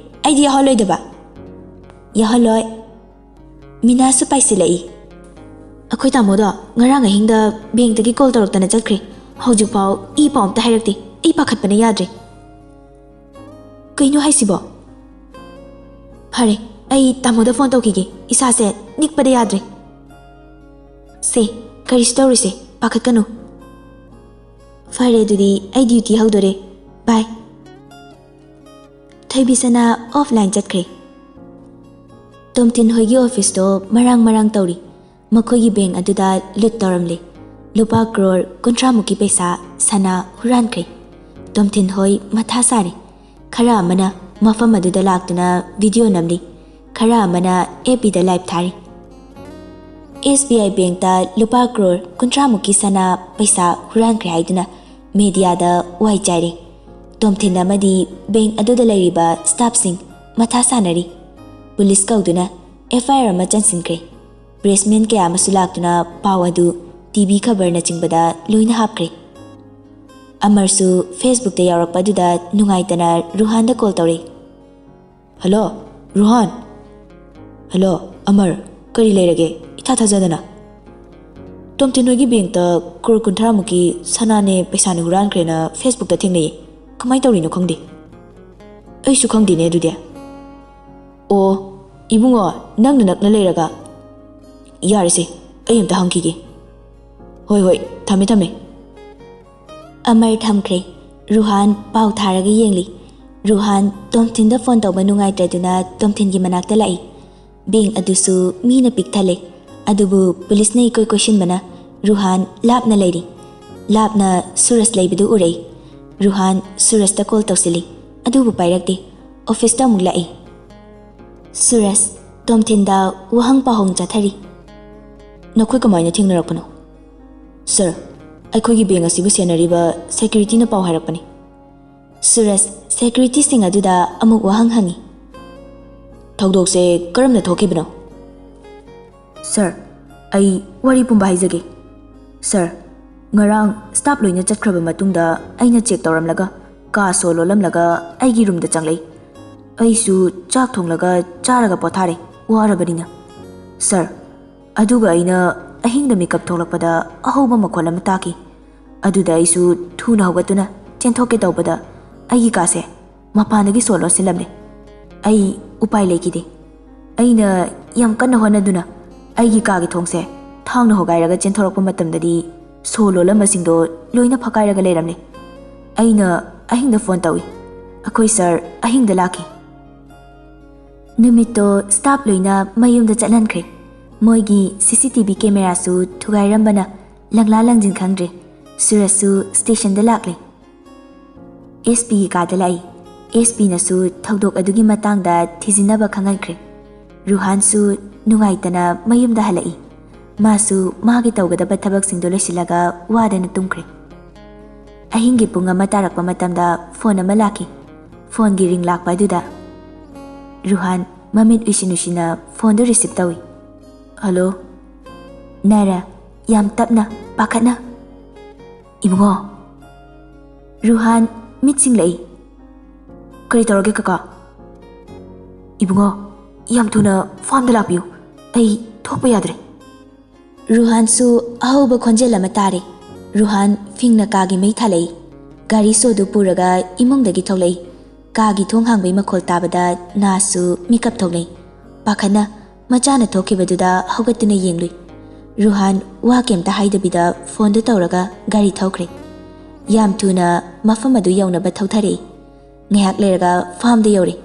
ꯑꯩꯗꯤ ꯌꯥꯎꯍꯜꯂꯣꯏꯗꯕ꯫" "ꯌꯥꯎꯍꯜꯂꯣꯏ꯫" ꯃꯤꯅꯥꯁꯨ ꯄꯥꯏꯁꯤꯜꯂꯛꯏ꯫ "ꯑꯩꯈꯣꯏ ꯇꯥꯃꯣꯗꯣ ꯉꯔꯥꯡ ꯑꯍꯤꯡꯗ bankꯇꯒꯤ call ꯇꯧꯔꯛꯇꯅ ꯆꯠꯈ꯭ꯔꯦ꯫ ꯍꯧꯖꯤꯛꯐꯥꯎ ꯏ ꯄꯥꯎ ꯑꯝꯇ ꯍꯥꯏꯔꯛꯇꯦ꯫ ꯑꯩ ꯄꯥꯈꯠꯄꯅ ꯌꯥꯗ꯭ꯔꯦ꯫" "ꯀꯩꯅꯣ ꯍꯥꯏꯁꯤꯕꯣ?" "ꯐꯔꯦ, ꯑꯩ ꯇꯥꯃꯣꯗ phone ꯇꯧꯈꯤꯒꯦ꯫ ꯏꯁꯥꯁꯦ ꯅꯤꯛꯄꯗ ꯌꯥꯗ꯭ꯔꯦ꯫" "ꯁꯦ, ꯀꯔꯤꯁꯨ ꯇꯧꯔꯣꯏꯁꯦ, ꯄꯥꯈꯠꯀꯅꯨ꯫" "ꯐꯔꯦ, ꯑꯗꯨꯗꯤ ꯑꯩ duty ꯍꯧꯗꯣꯔꯦ꯫ Bye꯫" ꯊꯣꯏꯕꯤꯁꯅꯥ offline ꯆꯠꯈ꯭ꯔꯦ꯫ ꯇꯣꯝꯊꯤꯟ ꯍꯣꯏꯒꯤ officeꯇꯣ ꯃꯔꯥꯡ ꯃꯔꯥꯡ ꯇꯧꯔꯤ꯫ ꯃꯈꯣꯏꯒꯤ bank ꯑꯗꯨꯗ loot ꯇꯧꯔꯝꯂꯦ꯫ ꯂꯨꯄꯥ crore ꯀꯨꯟꯊ꯭ꯔꯥꯃꯨꯛꯀꯤ ꯄꯩꯁꯥ, ꯁꯅꯥ ꯍꯨꯔꯥꯟꯈ꯭ꯔꯦ꯫ ꯇꯣꯝꯊꯤꯟ ꯍꯣꯏ ꯃꯊꯥ ꯁꯥꯔꯦ꯫ ꯈꯔ ꯑꯃꯅ ꯃꯐꯝ ꯑꯗꯨꯗ ꯂꯥꯛꯇꯨꯅ video ꯅꯝꯂꯤ, ꯈꯔ ꯑꯃꯅ FBꯗ live ꯊꯥꯔꯤ꯫ SBI bankꯇ ꯂꯨꯄꯥ crore ꯀꯨꯟꯊ꯭ꯔꯥꯃꯨꯛꯀꯤ ꯁꯅꯥ ꯄꯩꯁꯥ ꯍꯨꯔꯥꯟꯈ꯭ꯔꯦ ꯍꯥꯏꯗꯨꯅ mediaꯗ ꯋꯥꯏ ꯆꯥꯏꯔꯤ꯫ ꯇꯣꯝꯊꯤꯟ ꯑꯃꯗꯤ bank ꯑꯗꯨꯗ ꯂꯩꯔꯤꯕ staffꯁꯤꯡ ꯃꯊꯥ ꯁꯥꯅꯔꯤ꯫ Police ꯀꯧꯗꯨꯅ FIR ꯑꯃ ꯆꯟꯁꯤꯟꯈ꯭ꯔꯦ꯫ Pressmen ꯀꯌꯥ ꯑꯃꯁꯨ ꯂꯥꯛꯇꯨꯅ ꯄꯥꯎ ꯑꯗꯨ TV ꯈꯕꯔꯅꯆꯤꯡꯕꯗ ꯂꯣꯏꯅ ꯍꯥꯞꯈ꯭ꯔꯦ꯫ ꯑꯃꯔꯁꯨ Facebookꯇ ꯌꯥꯎꯔꯛꯄ ꯑꯗꯨꯗ ꯅꯨꯡꯉꯥꯏꯇꯅ ꯔꯨꯍꯥꯟꯗ call ꯇꯧꯔꯦ꯫ "Hello, ꯔꯨꯍꯥꯟ꯫" "Hello, ꯑꯃꯔ, ꯀꯔꯤ ꯂꯩꯔꯒꯦ? ꯏꯊꯥ ꯊꯥꯖꯗꯅ꯫" "ꯇꯣꯝꯊꯤꯟ ꯍꯣꯏꯒꯤ bankꯇ crore ꯀꯨꯟꯊ꯭ꯔꯥꯃꯨꯛꯀꯤ ꯁꯅꯥꯅꯦ ꯄꯩꯁꯥꯅꯦ ꯍꯨꯔꯥꯟꯈ꯭ꯔꯦꯅ Facebookꯇ ꯊꯦꯡꯅꯩꯌꯦ꯫ ꯀꯃꯥꯏꯅ ꯇꯧꯔꯤꯅꯣ ꯈꯪꯗꯦ꯫" "ꯑꯩꯁꯨ ꯈꯪꯗꯦꯅꯦ ꯑꯗꯨꯗꯤ꯫ ꯑꯣ, ꯏꯕꯨꯡꯉꯣ, ꯅꯪꯅ ꯅꯛꯅ ꯂꯩꯔꯒ? ꯌꯥꯔꯦꯁꯦ, ꯑꯩ ꯑꯝꯇ ꯍꯪꯈꯤꯒꯦ꯫ ꯍꯣꯏ, ꯍꯣꯏ, ꯊꯝꯃꯦ, ꯊꯝꯃꯦ꯫ ꯑꯃꯔ ꯊꯝꯈ꯭ꯔꯦ꯫ ꯔꯨꯍꯥꯟ ꯄꯥꯎ ꯊꯥꯔꯒ ꯌꯦꯡꯂꯤ꯫ ꯔꯨꯍꯥꯟ ꯇꯣꯝꯊꯤꯟꯗ ꯐꯣꯟ ꯇꯧꯕ ꯅꯨꯡꯉꯥꯏꯇ꯭ꯔꯗꯨꯅ ꯇꯣꯝꯊꯤꯟꯒꯤ ꯃꯅꯥꯛꯇ ꯂꯥꯛꯏ꯫ ꯕꯦꯡ ꯑꯗꯨꯁꯨ ꯃꯤꯅ ꯄꯤꯛ ꯊꯜꯂꯦ, ꯑꯗꯨꯕꯨ ꯄꯨꯂꯤꯁꯅ ꯏꯀꯣꯏ ꯀꯣꯏꯁꯤꯟꯕꯅ ꯔꯨꯍꯥꯟ ꯂꯥꯞꯅ ꯂꯩꯔꯤ꯫ ꯂꯥꯞꯅ ꯁꯨꯔꯖ ꯂꯩꯕꯗꯨ ꯎꯔꯛꯏ꯫ ꯔꯨꯍꯥꯟ ꯁꯨꯔꯖꯇ ꯀꯣꯜ ꯇꯧꯁꯤꯜꯂꯤ, ꯑꯗꯨꯕꯨ ꯄꯥꯏꯔꯛꯇꯦ꯫ ꯑꯣꯐꯤꯁꯇ ꯑꯃꯨꯛ ꯂꯥꯛꯏ꯫ ꯁꯨꯔꯖ, ꯇꯣꯝꯊꯤꯟꯗ ꯋꯥꯍꯪ ꯄꯥꯎꯍꯪ ꯆꯠꯊꯔꯤ꯫ ꯅꯈꯣꯏ ꯀꯃꯥꯏꯅ ꯊꯦꯡꯅꯔꯛꯄꯅꯣ? ꯁꯥꯔ, ꯑꯩꯈꯣꯏꯒꯤ ꯕꯦꯡ ꯑꯁꯤꯕꯨ ꯁꯦꯟꯅꯔꯤꯕ ꯁꯦꯀ꯭ꯌꯨꯔꯤꯇꯤꯅ ꯄꯥꯎ ꯍꯥꯏꯔꯛꯄꯅꯤ꯫ ꯁꯨꯔꯖ ꯁꯦꯀ꯭ꯌꯨꯔꯤꯇꯤꯁꯤꯡ ꯑꯗꯨꯗ ꯑꯃꯨꯛ ꯋꯥꯍꯪ ꯍꯪꯉꯤ꯫ ꯊꯧꯗꯣꯛꯁꯦ ꯀꯔꯝꯅ ꯊꯣꯛꯈꯤꯕꯅꯣ? ꯁꯥꯔ, ꯑꯩ ꯋꯥꯔꯤ ꯄꯨꯝꯕ ꯍꯥꯏꯖꯒꯦ꯫ ꯁꯥꯔ, ꯉꯔꯥꯡ ꯁ꯭ꯇꯥꯐ ꯂꯣꯏꯅ ꯆꯠꯈ꯭ꯔꯕ ꯃꯇꯨꯡꯗ ꯑꯩꯅ ꯆꯦꯛ ꯇꯧꯔꯝꯂꯒ ꯀꯥ ꯁꯣ ꯂꯣꯜꯂꯝꯂꯒ ꯑꯩꯒꯤ ꯔꯨꯝꯗ ꯆꯪꯂꯛꯏ꯫ ꯑꯩꯁꯨ ꯆꯥꯛ ꯊꯣꯡꯂꯒ ꯆꯥꯔꯒ ꯄꯣꯊꯥꯔꯦ, ꯋꯥꯔꯕꯅꯤꯅ꯫ ꯁꯥꯔ, ꯑꯗꯨꯒ ꯑꯩꯅ ꯑꯍꯤꯡꯗ ꯃꯤꯀꯞ ꯊꯣꯛꯂꯛꯄꯗ ꯑꯍꯧꯕ ꯃꯈꯣꯜ ꯑꯃ ꯇꯥꯈꯤ꯫ ꯑꯗꯨꯗ ꯑꯩꯁꯨ ꯊꯨꯅ ꯍꯧꯒꯠꯇꯨꯅ ꯆꯦꯟꯊꯣꯛꯀꯦ ꯇꯧꯕꯗ ꯑꯩꯒꯤ ꯀꯥꯁꯦ ꯃꯄꯥꯟꯗꯒꯤ ꯁꯣ ꯂꯣꯟꯁꯤꯜꯂꯝꯂꯦ꯫ ꯑꯩ ꯎꯄꯥꯏ ꯂꯩꯈꯤꯗꯦ꯫ ꯑꯩꯅ ꯌꯥꯝ ꯀꯟꯅ ꯍꯣꯠꯅꯗꯨꯅ ꯑꯩꯒꯤ ꯀꯥꯒꯤ ꯊꯣꯡꯁꯦ ꯊꯥꯡꯅ ꯍꯣꯒꯥꯏꯔꯒ ꯆꯦꯟꯊꯣꯔꯛꯄ ꯃꯇꯝꯗꯗꯤ ꯁꯣ ꯂꯣꯜꯂꯝꯕꯁꯤꯡꯗꯣ ꯂꯣꯏꯅ ꯐꯛꯀꯥꯏꯔꯒ ꯂꯩꯔꯝꯂꯦ꯫ ꯑꯩꯅ ꯑꯍꯤꯡꯗ ꯐꯣꯟ ꯇꯧꯏ꯫ ꯑꯩꯈꯣꯏ ꯁꯥꯔ ꯑꯍꯤꯡꯗ ꯂꯥꯛꯈꯤ꯫ ꯅꯨꯃꯤꯠꯇꯣ ꯁ꯭ꯇꯥꯐ ꯂꯣꯏꯅ ꯃꯌꯨꯝꯗ ꯆꯠꯍꯟꯈ꯭ꯔꯦ꯫ ꯃꯣꯏꯒꯤ ꯁꯤ ꯁꯤ ꯇꯤ ꯚꯤ ꯀꯦꯃꯦꯔꯥꯁꯨ ꯊꯨꯒꯥꯏꯔꯝꯕꯅ ꯂꯪꯂꯥ ꯂꯪꯖꯤꯟ ꯈꯪꯗ꯭ꯔꯦ꯫ ꯁꯨꯔꯖꯁꯨ ꯁ꯭ꯇꯦꯁꯟꯗ ꯂꯥꯛꯂꯦ꯫ ꯑꯦꯁ ꯄꯤꯒꯤ ꯀꯥꯗ ꯂꯥꯛꯏ꯫ ꯑꯦꯁ ꯄꯤꯅꯁꯨ ꯊꯧꯗꯣꯛ ꯑꯗꯨꯒꯤ ꯃꯇꯥꯡꯗ ꯊꯤꯖꯤꯟꯅꯕ ꯈꯪꯍꯟꯈ꯭ꯔꯦ꯫ ꯔꯨꯍꯥꯟꯁꯨ ꯅꯨꯡꯉꯥꯏꯇꯅ ꯃꯌꯨꯝꯗ ꯍꯜꯂꯛꯏ꯫ ꯃꯥꯁꯨ ꯃꯥꯒꯤ ꯇꯧꯒꯗꯕ ꯊꯕꯛꯁꯤꯡꯗꯣ ꯂꯣꯏꯁꯤꯜꯂꯒ ꯋꯥꯗꯅ ꯇꯨꯝꯈ꯭ꯔꯦ꯫ ꯑꯍꯤꯡꯒꯤ ꯄꯨꯡ ꯑꯃ ꯇꯥꯔꯛꯄ ꯃꯇꯝꯗ ꯐꯣꯟ ꯑꯃ ꯂꯥꯛꯈꯤ꯫ ꯐꯣꯟꯒꯤ ꯔꯤꯡ ꯂꯥꯛꯄ ꯑꯗꯨꯗ ꯔꯨꯍꯥꯟ ꯃꯃꯤꯠ ꯎꯏꯁꯤꯟ ꯎꯏꯁꯤꯟꯅ ꯐꯣꯟꯗꯨ ꯔꯤꯁꯤꯞ ꯇꯧꯏ꯫ "ꯍꯜꯂꯣ?" ꯅꯥꯏꯔꯥ, ꯌꯥꯝ ꯇꯞꯅ, ꯄꯥꯈꯠꯅ꯫ "ꯏꯕꯨꯡꯉꯣ!" ꯔꯨꯍꯥꯟ ꯃꯤꯠ ꯁꯤꯡꯂꯛꯏ꯫ "ꯀꯔꯤ ꯇꯧꯔꯒꯦ ꯀꯀꯥ?" "ꯏꯕꯨꯡꯉꯣ, ꯌꯥꯝ ꯊꯨꯅ ꯐꯥꯔꯝꯗ ꯂꯥꯛꯄꯤꯌꯨ꯫ ꯑꯩ ꯊꯣꯛꯄ ꯌꯥꯗ꯭ꯔꯦ꯫" ꯔꯨꯍꯥꯟꯁꯨ ꯑꯍꯧꯕ ꯈꯣꯟꯖꯦꯜ ꯑꯃ ꯇꯥꯔꯦ꯫ ꯔꯨꯍꯥꯟ ꯐꯤꯡꯅ ꯀꯥꯒꯤ ꯃꯩ ꯊꯥꯜꯂꯛꯏ꯫ ꯒꯥꯔꯤ ꯁꯣꯗꯨ ꯄꯨꯔꯒ ꯏꯃꯨꯡꯗꯒꯤ ꯊꯣꯛꯂꯛꯏ꯫ ꯀꯥꯒꯤ ꯊꯣꯡ ꯍꯥꯡꯕꯩ ꯃꯈꯣꯜ ꯇꯥꯕꯗ ꯅꯥꯁꯁꯨ ꯃꯤꯀꯞ ꯊꯣꯛꯂꯛꯏ꯫ ꯄꯥꯈꯠꯅ ꯃꯆꯥꯅ ꯊꯣꯛꯈꯤꯕꯗꯨꯗ ꯍꯧꯒꯠꯇꯨꯅ ꯌꯦꯡꯂꯨꯏ꯫ ꯔꯨꯍꯥꯟ ꯋꯥ ꯀꯩꯝꯇ ꯍꯥꯏꯗꯕꯤꯗ ꯐꯣꯟꯗꯨ ꯇꯧꯔꯒ ꯒꯥꯔꯤ ꯊꯧꯈ꯭ꯔꯦ꯫ ꯌꯥꯝ ꯊꯨꯅ ꯃꯐꯝ ꯑꯗꯨ ꯌꯧꯅꯕ ꯊꯧꯊꯔꯛꯏ꯫ ꯉꯥꯏꯍꯥꯛ ꯂꯩꯔꯒ ꯐꯥꯝꯗ ꯌꯧꯔꯦ꯫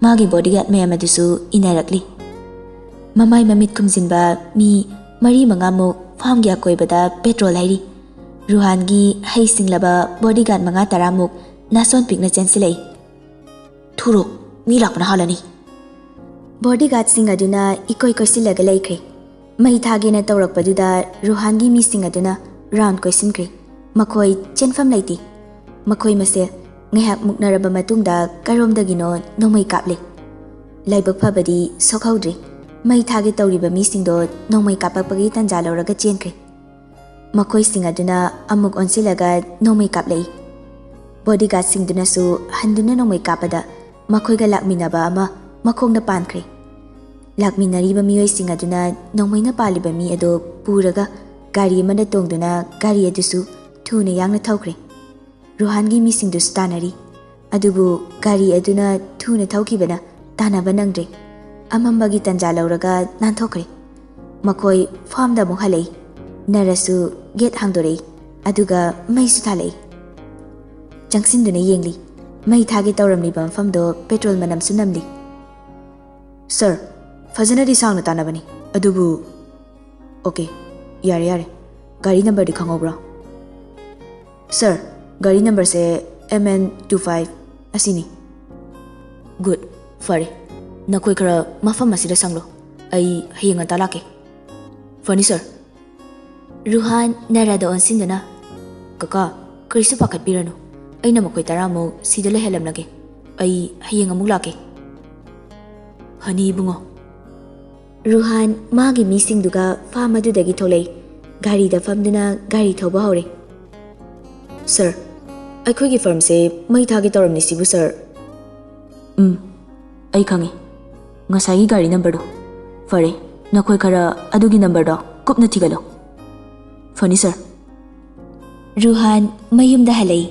ꯃꯥꯒꯤ ꯕꯣꯗꯤꯒꯥꯔꯗ ꯃꯌꯥꯝ ꯑꯗꯨꯁꯨ ꯏꯟꯅꯔꯛꯂꯤ꯫ ꯃꯃꯥꯏ ꯃꯃꯤꯠ ꯈꯨꯝꯖꯤꯟꯕ ꯃꯤ ꯃꯔꯤ ꯃꯉꯥꯃꯨꯛ ꯐꯥꯝꯒꯤ ꯑꯀꯣꯏꯕꯗ ꯄꯦꯇ꯭ꯔꯣꯜ ꯍꯩꯔꯤ꯫ ꯔꯨꯍꯥꯟꯒꯤ ꯍꯩ ꯁꯤꯡꯂꯕ ꯕꯣꯗꯤꯒꯥꯔꯗ ꯃꯉꯥ ꯇꯔꯥꯃꯨꯛ ꯅꯥꯁꯣꯟ ꯄꯤꯛꯅ ꯆꯦꯟꯁꯤꯜꯂꯛꯏ꯫ "ꯊꯨꯔꯣ, ꯃꯤ ꯂꯥꯛꯄꯅ ꯍꯥꯜꯂꯅꯤ!" ꯕꯣꯗꯤꯒꯥꯔꯗꯁꯤꯡ ꯑꯗꯨꯅ ꯏꯀꯣꯏ ꯀꯣꯏꯁꯤꯜꯂꯒ ꯂꯩꯈ꯭ꯔꯦ꯫ ꯃꯩ ꯊꯥꯒꯦꯅ ꯇꯧꯔꯛꯄꯗꯨꯗ ꯔꯨꯍꯥꯟꯒꯤ ꯃꯤꯁꯤꯡ ꯑꯗꯨꯅ ꯔꯥꯎꯟ ꯀꯣꯏꯁꯤꯟꯈ꯭ꯔꯦ꯫ ꯃꯈꯣꯏ ꯆꯦꯟꯐꯝ ꯂꯩꯇꯦ꯫ ꯃꯈꯣꯏ ꯃꯁꯦꯜ ꯉꯥꯏꯍꯥꯛ ꯃꯨꯛꯅꯔꯕ ꯃꯇꯨꯡꯗ ꯀꯔꯣꯝꯗꯒꯤꯅꯣ ꯅꯣꯡꯃꯩ ꯀꯥꯞꯂꯦ꯫ ꯂꯥꯏꯕꯛ ꯐꯕꯗꯤ ꯁꯣꯛꯍꯧꯗ꯭ꯔꯦ꯫ ꯃꯩ ꯊꯥꯒꯦ ꯇꯧꯔꯤꯕ ꯃꯤꯁꯤꯡꯗꯣ ꯅꯣꯡꯃꯩ ꯀꯥꯞꯂꯛꯄꯒꯤ ꯇꯥꯟꯖꯥ ꯂꯧꯔꯒ ꯆꯦꯟꯈ꯭ꯔꯦ꯫ ꯃꯈꯣꯏꯁꯤꯡ ꯑꯗꯨꯅ ꯑꯃꯨꯛ ꯑꯣꯟꯁꯤꯜꯂꯒ ꯅꯣꯡꯃꯩ ꯀꯥꯞꯂꯛꯏ꯫ ꯕꯣꯗꯤꯒꯥꯔꯗꯁꯤꯡꯗꯨꯅꯁꯨ ꯍꯟꯗꯨꯅ ꯅꯣꯡꯃꯩ ꯀꯥꯞꯄꯗ ꯃꯈꯣꯏꯒ ꯂꯥꯛꯃꯤꯟꯅꯕ ꯑꯃ ꯃꯈꯣꯡꯗ ꯄꯥꯟꯈ꯭ꯔꯦ꯫ ꯂꯥꯛꯃꯤꯟꯅꯔꯤꯕ ꯃꯤꯑꯣꯏꯁꯤꯡ ꯑꯗꯨꯅ ꯅꯣꯡꯃꯩꯅ ꯄꯥꯜꯂꯤꯕ ꯃꯤ ꯑꯗꯨ ꯄꯨꯔꯒ ꯒꯥꯔꯤ ꯑꯃꯗ ꯇꯣꯡꯗꯨꯅ ꯒꯥꯔꯤ ꯑꯗꯨꯁꯨ ꯊꯨꯅ ꯌꯥꯡꯅ ꯊꯧꯈ꯭ꯔꯦ꯫ ꯔꯨꯍꯥꯟꯒꯤ ꯃꯤꯁꯤꯡꯗꯨꯁꯨ ꯇꯥꯟꯅꯔꯤ꯫ ꯑꯗꯨꯕꯨ ꯒꯥꯔꯤ ꯑꯗꯨꯅ ꯊꯨꯅ ꯊꯧꯈꯤꯕꯅ ꯇꯥꯟꯅꯕ ꯅꯪꯗ꯭ꯔꯦ꯫ ꯑꯃꯝꯕꯒꯤ ꯇꯥꯟꯖꯥ ꯂꯧꯔꯒ ꯅꯥꯟꯊꯣꯛꯈ꯭ꯔꯦ꯫ ꯃꯈꯣꯏ ꯐꯥꯝꯗ ꯑꯃꯨꯛ ꯍꯜꯂꯛꯏ꯫ ꯅꯔꯁꯁꯨ ꯒꯦꯠ ꯍꯥꯡꯗꯣꯔꯛꯏ꯫ ꯑꯗꯨꯒ ꯃꯩꯁꯨ ꯊꯥꯜꯂꯛꯏ꯫ ꯆꯪꯁꯤꯟꯗꯨꯅ ꯌꯦꯡꯂꯤ꯫ ꯃꯩ ꯊꯥꯒꯦ ꯇꯧꯔꯝꯂꯤꯕ ꯃꯐꯝꯗꯣ ꯄꯦꯇ꯭ꯔꯣꯜ ꯃꯅꯝꯁꯨ ꯅꯝꯂꯤ꯫ "ꯁꯥꯔ, ꯐꯖꯅꯗꯤ ꯁꯥꯡꯅ ꯇꯥꯟꯅꯕꯅꯤ, ꯑꯗꯨꯕꯨ..." "ꯑꯣꯀꯦ, ꯌꯥꯔꯦ, ꯌꯥꯔꯦ꯫ ꯒꯥꯔꯤ ꯅꯝꯕꯔꯗꯤ ꯈꯪꯍꯧꯕ꯭ꯔꯣ?" "ꯁꯥꯔ, ꯒꯥꯔꯤ ꯅꯝꯕꯔꯁꯦ M N two five ꯑꯁꯤꯅꯤ꯫" "ꯒꯨꯗ, ꯐꯔꯦ꯫ ꯅꯈꯣꯏ ꯈꯔ ꯃꯐꯝ ꯑꯁꯤꯗ ꯁꯪꯂꯣ꯫ ꯑꯩ ꯍꯌꯦꯡ ꯉꯟꯇꯥ ꯂꯥꯛꯀꯦ꯫" "ꯐꯅꯤ, ꯁꯥꯔ꯫" ꯔꯨꯍꯥꯟ ꯅꯔꯥꯗ ꯑꯣꯟꯁꯤꯟꯗꯨꯅ, "ꯀꯀꯥ, ꯀꯔꯤꯁꯨ ꯄꯥꯈꯠꯄꯤꯔꯅꯨ꯫ ꯑꯩꯅ ꯃꯈꯣꯏ ꯇꯔꯥꯃꯨꯛ ꯁꯤꯗ ꯂꯩꯍꯜꯂꯝꯂꯒꯦ꯫ ꯑꯩ ꯍꯌꯦꯡ ꯑꯃꯨꯛ ꯂꯥꯛꯀꯦ꯫" "ꯐꯅꯤ, ꯏꯕꯨꯡꯉꯣ꯫" ꯔꯨꯍꯥꯟ ꯃꯥꯒꯤ ꯃꯤꯁꯤꯡꯗꯨꯒ ꯐꯥꯝ ꯑꯗꯨꯗꯒꯤ ꯊꯣꯛꯂꯛꯏ꯫ ꯒꯥꯔꯤꯗ ꯐꯝꯗꯨꯅ ꯒꯥꯔꯤ ꯊꯧꯕ ꯍꯧꯔꯦ꯫ "ꯁꯥꯔ, ꯑꯩꯈꯣꯏꯒꯤ ꯐꯥꯔꯝꯁꯦ ꯃꯩ ꯊꯥꯒꯦ ꯇꯧꯔꯝꯂꯤꯁꯤꯕꯨ, ꯁꯥꯔ?" "ꯎꯝ, ꯑꯩ ꯈꯪꯉꯤ꯫ ꯉꯁꯥꯏꯒꯤ ꯒꯥꯔꯤ ꯅꯝꯕꯔꯗꯣ꯫ ꯐꯔꯦ, ꯅꯈꯣꯏ ꯈꯔ ꯑꯗꯨꯒꯤ ꯅꯝꯕꯔꯗꯣ ꯀꯨꯞꯅ ꯊꯤꯒꯠꯂꯨ꯫" "ꯐꯅꯤ, ꯁꯥꯔ꯫" ꯔꯨꯍꯥꯟ ꯃꯌꯨꯝꯗ ꯍꯜꯂꯛꯏ꯫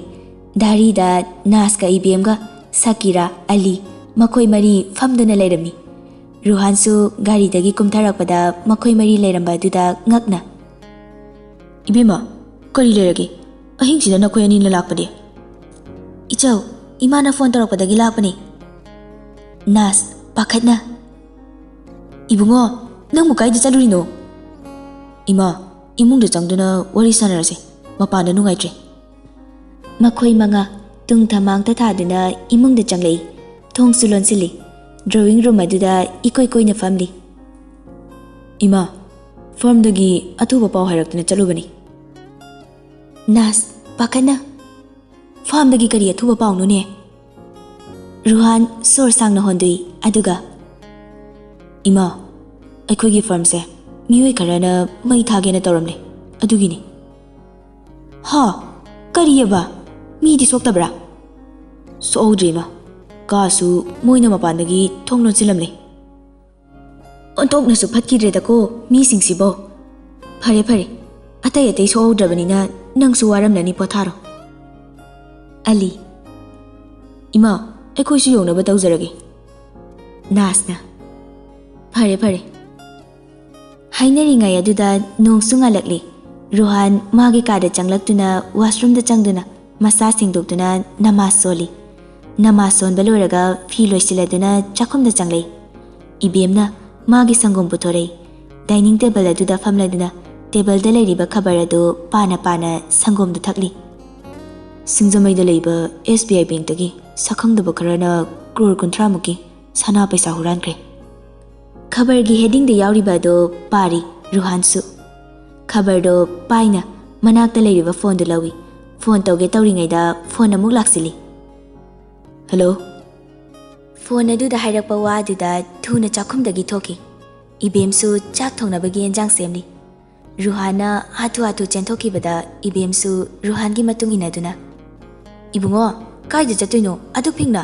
ꯗꯥꯔꯤꯗ ꯅꯥꯁꯀ ꯏꯕꯦꯝꯒ ꯁꯀꯤꯔꯥ, ꯑꯂꯤ, ꯃꯈꯣꯏ ꯃꯔꯤ ꯐꯝꯗꯨꯅ ꯂꯩꯔꯝꯃꯤ꯫ ꯔꯨꯍꯥꯟꯁꯨ ꯒꯥꯔꯤꯗꯒꯤ ꯀꯨꯝꯊꯔꯛꯄꯗ ꯃꯈꯣꯏ ꯃꯔꯤ ꯂꯩꯔꯝꯕ ꯑꯗꯨꯗ ꯉꯛꯅ, "ꯏꯕꯦꯝꯃ, ꯀꯔꯤ ꯂꯩꯔꯒꯦ? ꯑꯍꯤꯡꯁꯤꯗ ꯅꯈꯣꯏ ꯑꯅꯤꯅ ꯂꯥꯛꯄꯗꯤ?" "ꯏꯆꯧ, ꯏꯃꯥꯅ ꯐꯣꯟ ꯇꯧꯔꯛꯄꯗꯒꯤ ꯂꯥꯛꯄꯅꯦ꯫" ꯅꯥꯁ, ꯄꯥꯈꯠꯅ, "ꯏꯕꯨꯡꯉꯣ, ꯅꯪꯕꯨ ꯀꯥꯏꯗ ꯆꯠꯂꯨꯔꯤꯅꯣ?" "ꯏꯃꯥ, ꯏꯃꯨꯡꯗ ꯆꯪꯗꯨꯅ ꯋꯥꯔꯤ ꯁꯥꯟꯅꯔꯁꯦ, ꯃꯄꯥꯟꯗ ꯅꯨꯡꯉꯥꯏꯇ꯭ꯔꯦ꯫" ꯃꯈꯣꯏ ꯃꯉꯥ ꯇꯨꯡ ꯊꯃꯥꯡꯇ ꯊꯥꯗꯨꯅ ꯏꯃꯨꯡꯗ ꯆꯪꯂꯛꯏ꯫ ꯊꯣꯡꯁꯨ ꯂꯣꯟꯁꯤꯜꯂꯤ꯫ ꯗ꯭ꯔꯣꯋꯤꯡ ꯔꯨꯝ ꯑꯗꯨꯗ ꯏꯀꯣꯏ ꯀꯣꯏꯅ ꯐꯝꯂꯤ꯫ "ꯏꯃꯥ, ꯐꯥꯔꯝꯗꯒꯤ ꯑꯊꯨꯕ ꯄꯥꯎ ꯍꯥꯏꯔꯛꯇꯨꯅ ꯆꯠꯂꯨꯕꯅꯤ꯫" ꯅꯥꯁ, ꯄꯥꯈꯠꯅ, "ꯐꯥꯔꯝꯗꯒꯤ ꯀꯔꯤ ꯑꯊꯨꯕ ꯄꯥꯎꯅꯣꯅꯦ?" ꯔꯨꯍꯥꯟ ꯁꯣꯔ ꯁꯥꯡꯅ ꯍꯣꯟꯗꯣꯛꯏ, ꯑꯗꯨꯒ, "ꯏꯃꯥ, ꯑꯩꯈꯣꯏꯒꯤ ꯐꯥꯔꯝꯁꯦ ꯃꯤꯑꯣꯏ ꯈꯔꯅ ꯃꯩ ꯊꯥꯒꯦꯅ ꯇꯧꯔꯝꯂꯦ, ꯑꯗꯨꯒꯤꯅꯤ꯫" "ꯍꯥ? ꯀꯔꯤꯑꯕ? ꯃꯤꯗꯤ ꯁꯣꯛꯇꯕ꯭ꯔꯥ?" "ꯁꯣꯛꯍꯧꯗ꯭ꯔꯦ, ꯏꯃꯥ꯫ ꯀꯥꯁꯨ ꯃꯣꯏꯅ ꯃꯄꯥꯟꯗꯒꯤ ꯊꯣꯡ ꯂꯣꯟꯁꯤꯜꯂꯝꯂꯦ꯫" "ꯑꯣꯟꯊꯣꯛꯅꯁꯨ ꯐꯠꯈꯤꯗ꯭ꯔꯦꯗꯀꯣ ꯃꯤꯁꯤꯡꯁꯤꯕꯣ꯫ ꯐꯔꯦ, ꯐꯔꯦ, ꯑꯇꯩ ꯑꯇꯩ ꯁꯣꯛꯍꯧꯗ꯭ꯔꯕꯅꯤꯅ ꯅꯪꯁꯨ ꯋꯥꯔꯝꯂꯅꯤ, ꯄꯣꯊꯥꯔꯣ꯫" ꯑꯂꯤ, "ꯏꯃꯥ, ꯑꯩꯈꯣꯏꯁꯨ ꯌꯧꯅꯕ ꯇꯧꯖꯔꯒꯦ꯫" ꯅꯥꯁꯅ, "ꯐꯔꯦ, ꯐꯔꯦ꯫" ꯍꯥꯏꯅꯔꯤꯉꯩ ꯑꯗꯨꯗ ꯅꯣꯡꯁꯨ ꯉꯥꯜꯂꯛꯂꯤ꯫ ꯔꯨꯍꯥꯟ ꯃꯥꯒꯤ ꯀꯥꯗ ꯆꯪꯂꯛꯇꯨꯅ ꯋꯥꯁꯔꯨꯝꯗ ꯆꯪꯗꯨꯅ ꯃꯁꯥ ꯁꯦꯡꯗꯣꯛꯇꯨꯅ ꯅꯃꯥꯖ ꯁꯣꯜꯂꯤ꯫ ꯅꯃꯥꯖ ꯁꯣꯟꯕ ꯂꯣꯏꯔꯒ ꯐꯤ ꯂꯣꯏꯁꯤꯜꯂꯗꯨꯅ ꯆꯥꯛꯈꯨꯝꯗ ꯆꯪꯂꯛꯏ꯫ ꯏꯕꯦꯝꯅ ꯃꯥꯒꯤ ꯁꯪꯒꯣꯝ ꯄꯨꯊꯣꯔꯛꯏ꯫ ꯗꯥꯏꯅꯤꯡ ꯇꯦꯕꯜ ꯑꯗꯨꯗ ꯐꯝꯂꯗꯨꯅ ꯇꯦꯕꯜꯗ ꯂꯩꯔꯤꯕ ꯈꯕꯔ ꯑꯗꯨ ꯄꯥꯅ ꯄꯥꯅ ꯁꯪꯒꯣꯝꯗꯨ ꯊꯛꯂꯤ꯫ "ꯁꯤꯡꯖꯃꯩꯗ ꯂꯩꯕ ꯑꯦꯁ ꯕꯤ ꯑꯥꯏ ꯕꯦꯡꯛꯇꯒꯤ ꯁꯛꯈꯪꯗꯕ ꯈꯔꯅ ꯀ꯭ꯔꯣꯔ ꯀꯨꯟꯊ꯭ꯔꯥ ꯃꯨꯛꯀꯤ ꯁꯅꯥ ꯄꯩꯁꯥ ꯍꯨꯔꯥꯟꯈ꯭ꯔꯦ꯫" ꯈꯕꯔꯒꯤ ꯍꯦꯗꯤꯡꯗ ꯌꯥꯎꯔꯤꯕ ꯑꯗꯨ ꯄꯥꯔꯤ ꯔꯨꯍꯥꯟꯁꯨ꯫ ꯈꯕꯔꯗꯣ ꯄꯥꯏꯅ ꯃꯅꯥꯛꯇ ꯂꯩꯔꯤꯕ ꯐꯣꯟꯗꯨ ꯂꯧꯏ꯫ ꯐꯣꯟ ꯇꯧꯒꯦ ꯇꯧꯔꯤꯉꯩꯗ ꯐꯣꯟ ꯑꯃꯨꯛ ꯂꯥꯛꯁꯤꯜꯂꯤ꯫ "ꯍꯜꯂꯣ꯫" ꯐꯣꯟ ꯑꯗꯨꯗ ꯍꯥꯏꯔꯛꯄ ꯋꯥ ꯑꯗꯨꯗ ꯊꯨꯅ ꯆꯥꯛꯈꯨꯝꯗꯒꯤ ꯊꯣꯛꯈꯤ꯫ ꯏꯕꯦꯝꯁꯨ ꯆꯥꯛ ꯊꯣꯡꯅꯕꯒꯤ ꯑꯦꯟꯖꯥꯡ ꯁꯦꯝꯂꯤ꯫ ꯔꯨꯍꯥꯟꯅ ꯍꯥꯊꯨ ꯍꯥꯊꯨ ꯆꯦꯟꯊꯣꯛꯈꯤꯕꯗ ꯏꯕꯦꯝꯁꯨ ꯔꯨꯍꯥꯟꯒꯤ ꯃꯇꯨꯡ ꯏꯟꯅꯗꯨꯅ, "ꯏꯕꯨꯡꯉꯣ, ꯀꯥꯏꯗ ꯆꯠꯇꯣꯏꯅꯣ ꯑꯗꯨꯛ ꯐꯤꯡꯅ?"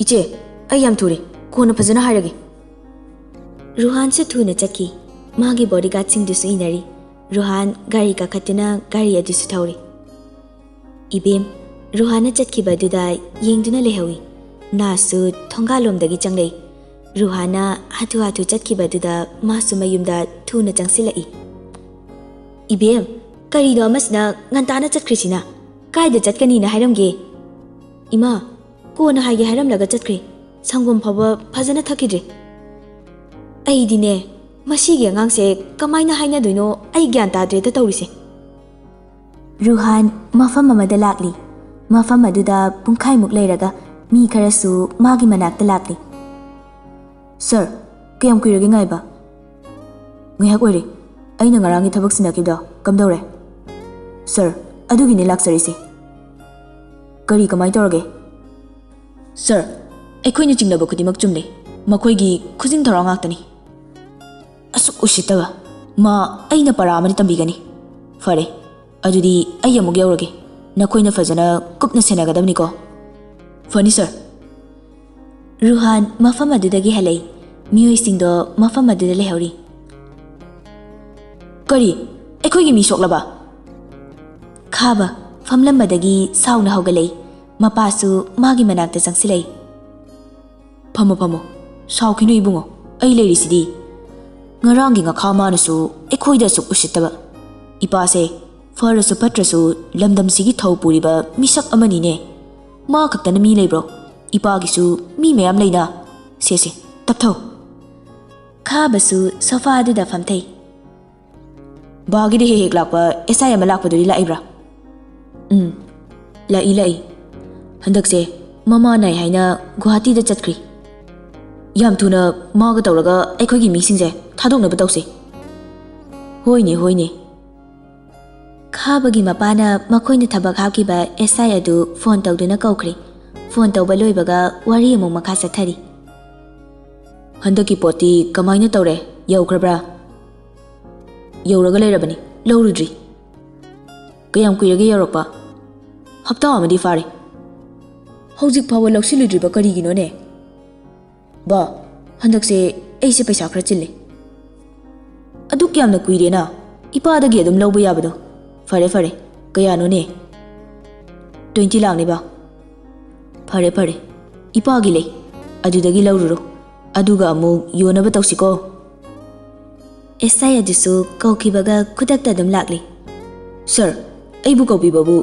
"ꯏꯆꯦ, ꯑꯩ ꯌꯥꯝ ꯊꯨꯔꯦ, ꯀꯣꯟꯅ ꯐꯖꯅ ꯍꯥꯏꯔꯒꯦ꯫" ꯔꯨꯍꯥꯟꯁꯨ ꯊꯨꯅ ꯆꯠꯈꯤ꯫ ꯃꯥꯒꯤ ꯕꯣꯗꯤꯒꯥꯔꯗꯁꯤꯡꯗꯨꯁꯨ ꯏꯟꯅꯔꯤ꯫ ꯔꯨꯍꯥꯟ ꯒꯥꯔꯤ ꯀꯥꯈꯠꯇꯨꯅ ꯒꯥꯔꯤ ꯑꯗꯨꯁꯨ ꯊꯧꯔꯤ꯫ "ꯏꯕꯦꯝ, ꯔꯨꯍꯥꯟꯅ ꯆꯠꯈꯤꯕ ꯑꯗꯨꯗ ꯌꯦꯡꯗꯨꯅ ꯂꯩꯍꯧꯏ꯫ ꯅꯥꯁꯨ ꯊꯣꯡꯒꯥꯜꯂꯣꯝꯗꯒꯤ ꯆꯪꯂꯛꯏ꯫ ꯔꯨꯍꯥꯟꯅ ꯍꯥꯊꯨ ꯍꯥꯊꯨ ꯆꯠꯈꯤꯕ ꯑꯗꯨꯗ ꯃꯥꯁꯨ ꯃꯌꯨꯝꯗ ꯊꯨꯅ ꯆꯪꯁꯤꯜꯂꯛꯏ꯫ "ꯏꯕꯦꯝ, ꯀꯔꯤꯅꯣ ꯑꯃꯁꯤꯅ ꯉꯟꯇꯥꯅ ꯆꯠꯈ꯭ꯔꯤꯁꯤꯅ? ꯀꯥꯏꯗ ꯆꯠꯀꯅꯤꯅ ꯍꯥꯏꯔꯝꯒꯦ?" "ꯏꯃꯥ, ꯀꯣꯟꯅ ꯍꯥꯏꯒꯦ ꯍꯥꯏꯔꯝꯂꯒ ꯆꯠꯈ꯭ꯔꯦ꯫ ꯁꯪꯒꯣꯝ ꯐꯥꯎꯕ ꯐꯖꯅ ꯊꯛꯈꯤꯗ꯭ꯔꯦ꯫ ꯑꯩꯗꯤꯅꯦ, ꯃꯁꯤꯒꯤ ꯑꯉꯥꯡꯁꯦ ꯀꯃꯥꯏꯅ ꯍꯥꯏꯅꯗꯣꯏꯅꯣ, ꯑꯩ ꯒ꯭ꯌꯥꯟ ꯇꯥꯗ꯭ꯔꯦꯗ ꯇꯧꯔꯤꯁꯦ꯫" ꯔꯨꯍꯥꯟ ꯃꯐꯝ ꯑꯃꯗ ꯂꯥꯛꯂꯤ꯫ ꯃꯐꯝ ꯑꯗꯨꯗ ꯄꯨꯡꯈꯥꯏꯃꯨꯛ ꯂꯩꯔꯒ ꯃꯤ ꯈꯔꯁꯨ ꯃꯥꯒꯤ ꯃꯅꯥꯛꯇ ꯂꯥꯛꯂꯤ꯫ "ꯁꯔ, ꯀꯌꯥꯝ ꯀꯨꯏꯔꯒꯦ ꯉꯥꯏꯕ?" "ꯉꯥꯏꯍꯥꯛ ꯑꯣꯏꯔꯦ꯫ ꯑꯩꯅ ꯉꯔꯥꯡꯒꯤ ꯊꯕꯛ ꯁꯤꯟꯅꯈꯤꯕꯗꯣ ꯀꯝꯗꯧꯔꯦ?" "ꯁꯔ, ꯑꯗꯨꯒꯤꯅꯦ ꯂꯥꯛꯆꯔꯤꯁꯦ꯫" "ꯀꯔꯤ, ꯀꯃꯥꯏ ꯇꯧꯔꯒꯦ?" "ꯁꯔ, ꯑꯩꯈꯣꯏꯅ ꯆꯤꯡꯅꯕ ꯈꯨꯗꯤꯡꯃꯛ ꯆꯨꯝꯂꯦ꯫ ꯃꯈꯣꯏꯒꯤ ꯈꯨꯖꯤꯡ ꯊꯧꯔꯥꯡ ꯉꯥꯛꯇꯅꯤ꯫" "ꯑꯁꯨꯛ ꯎꯁꯤꯠꯇꯕ! ꯃꯥ ꯑꯩꯅ ꯄꯔꯥ ꯑꯃꯗꯤ ꯇꯝꯕꯤꯒꯅꯤ꯫" "ꯐꯔꯦ, ꯑꯗꯨꯗꯤ ꯑꯩ ꯑꯃꯨꯛ ꯌꯧꯔꯒꯦ꯫ ꯅꯈꯣꯏꯅ ꯐꯖꯅ ꯀꯨꯞꯅ ꯁꯦꯟꯅꯒꯗꯕꯅꯤꯀꯣ꯫" "ꯐꯅꯤ, ꯁꯔ꯫" ꯔꯨꯍꯥꯟ ꯃꯐꯝ ꯑꯗꯨꯗꯒꯤ ꯍꯜꯂꯛꯏ꯫ ꯃꯤꯑꯣꯏꯁꯤꯡꯗꯣ ꯃꯐꯝ ꯑꯗꯨꯗ ꯂꯩꯍꯧꯔꯤ꯫ "ꯀꯔꯤ? ꯑꯩꯈꯣꯏꯒꯤ ꯃꯤ ꯁꯣꯛꯂꯕ?" ꯈꯥꯕ ꯐꯝꯂꯝꯕꯗꯒꯤ ꯁꯥꯎꯅ ꯍꯧꯒꯠꯂꯛꯏ꯫ ꯃꯄꯥꯁꯨ ꯃꯥꯒꯤ ꯃꯅꯥꯛꯇ ꯆꯪꯁꯤꯜꯂꯛꯏ꯫ "ꯐꯝꯃꯣ, ꯐꯝꯃꯣ꯫ ꯁꯥꯎꯈꯤꯅꯨ ꯏꯕꯨꯡꯉꯣ, ꯑꯩ ꯂꯩꯔꯤꯁꯤꯗꯤ꯫ ꯉꯔꯥꯡꯒꯤ ꯉꯥꯈꯥ ꯃꯥꯅꯁꯨ ꯑꯩꯈꯣꯏꯗ ꯑꯁꯨꯛ ꯎꯁꯤꯠꯇꯕ꯫ ꯏꯄꯥꯁꯦ ꯐꯔꯁꯨ ꯐꯠꯇ꯭ꯔꯁꯨ ꯂꯝꯗꯝꯁꯤꯒꯤ ꯊꯧ ꯄꯨꯔꯤꯕ ꯃꯤꯁꯛ ꯑꯃꯅꯤꯅꯦ꯫ ꯃꯥ ꯈꯛꯇꯅ ꯃꯤ ꯂꯩꯕ꯭ꯔꯣ? ꯏꯄꯥꯒꯤꯁꯨ ꯃꯤ ꯃꯌꯥꯝ ꯂꯩꯅ꯫ ꯁꯦ, ꯁꯦ, ꯇꯞꯊꯧ꯫" ꯈꯥꯕꯁꯨ ꯁꯣꯐꯥ ꯑꯗꯨꯗ ꯐꯝꯊꯩ꯫ "ꯕꯥꯒꯤꯗ ꯍꯦꯛ ꯍꯦꯛ ꯂꯥꯛꯄ ꯑꯦꯁ ꯑꯥꯏ ꯑꯃ ꯂꯥꯛꯄꯗꯨꯗꯤ ꯂꯥꯛꯏꯕ꯭ꯔꯥ?" "ꯎꯝ, ꯂꯥꯛꯏ, ꯂꯥꯛꯏ꯫ ꯍꯟꯗꯛꯁꯦ ꯃꯃꯥ ꯅꯥꯏ ꯍꯥꯏꯅ ꯒꯨꯋꯥꯍꯥꯇꯤꯗ ꯆꯠꯈ꯭ꯔꯤ꯫ ꯌꯥꯝ ꯊꯨꯅ ꯃꯥꯒ ꯇꯧꯔꯒ ꯑꯩꯈꯣꯏꯒꯤ ꯃꯤꯁꯤꯡꯁꯦ ꯊꯥꯗꯣꯛꯅꯕ ꯇꯧꯁꯤ꯫" "ꯍꯣꯏꯅꯦ, ꯍꯣꯏꯅꯦ꯫" ꯈꯥꯕꯒꯤ ꯃꯄꯥꯅ ꯃꯈꯣꯏꯅ ꯊꯕꯛ ꯍꯥꯞꯈꯤꯕ ꯑꯦꯁ ꯑꯥꯏ ꯑꯗꯨ ꯐꯣꯟ ꯇꯧꯗꯨꯅ ꯀꯧꯈ꯭ꯔꯦ꯫ ꯐꯣꯟ ꯇꯧꯕ ꯂꯣꯏꯕꯒ ꯋꯥꯔꯤ ꯑꯃꯨꯛ ꯃꯈꯥ ꯆꯠꯊꯔꯤ꯫ "ꯍꯟꯗꯛꯀꯤ ꯄꯣꯠꯇꯤ ꯀꯃꯥꯏꯅ ꯇꯧꯔꯦ? ꯌꯧꯈ꯭ꯔꯕ꯭ꯔꯥ?" "ꯌꯧꯔꯒ ꯂꯩꯔꯕꯅꯤ, ꯂꯧꯔꯨꯗ꯭ꯔꯤ꯫" "ꯀꯌꯥꯝ ꯀꯨꯏꯔꯒꯦ ꯌꯧꯔꯛꯄ?" "ꯍꯞꯇꯥ ꯑꯃꯗꯤ ꯐꯥꯔꯦ꯫" "ꯍꯧꯖꯤꯛ ꯐꯥꯎꯕ ꯂꯧꯁꯤꯜꯂꯨꯗ꯭ꯔꯤꯕ ꯀꯔꯤꯒꯤꯅꯣꯅꯦ?" "ꯕꯥ, ꯍꯟꯗꯛꯁꯦ ꯑꯩꯁꯦ ꯄꯩꯁꯥ ꯈꯔ ꯆꯤꯜꯂꯦ꯫" "ꯑꯗꯨꯛ ꯌꯥꯝꯅ ꯀꯨꯏꯔꯦꯅ ꯏꯄꯥꯗꯒꯤ ꯑꯗꯨꯝ ꯂꯧꯕ ꯌꯥꯕꯗꯣ꯫ ꯐꯔꯦ, ꯐꯔꯦ, ꯀꯌꯥꯅꯣꯅꯦ?" ꯇ꯭ꯋꯦꯟꯇꯤ ꯂꯥꯛꯅꯦꯕ? ꯐꯔꯦ ꯐꯔꯦ, ꯏꯄꯥꯒꯤ ꯂꯩ, ꯑꯗꯨꯗꯒꯤ ꯂꯧꯔꯨꯔꯣ, ꯑꯗꯨꯒ ꯑꯃꯨꯛ ꯌꯣꯟꯅꯕ ꯇꯧꯁꯤꯀꯣ꯫ ꯑꯦꯁ ꯑꯥꯏ ꯑꯗꯨꯁꯨ ꯀꯧꯈꯤꯕꯒ ꯈꯨꯗꯛꯇ ꯑꯗꯨꯝ ꯂꯥꯛꯂꯤ꯫ "ꯁꯥꯔ, ꯑꯩꯕꯨ ꯀꯧꯕꯤꯕꯕꯨ?"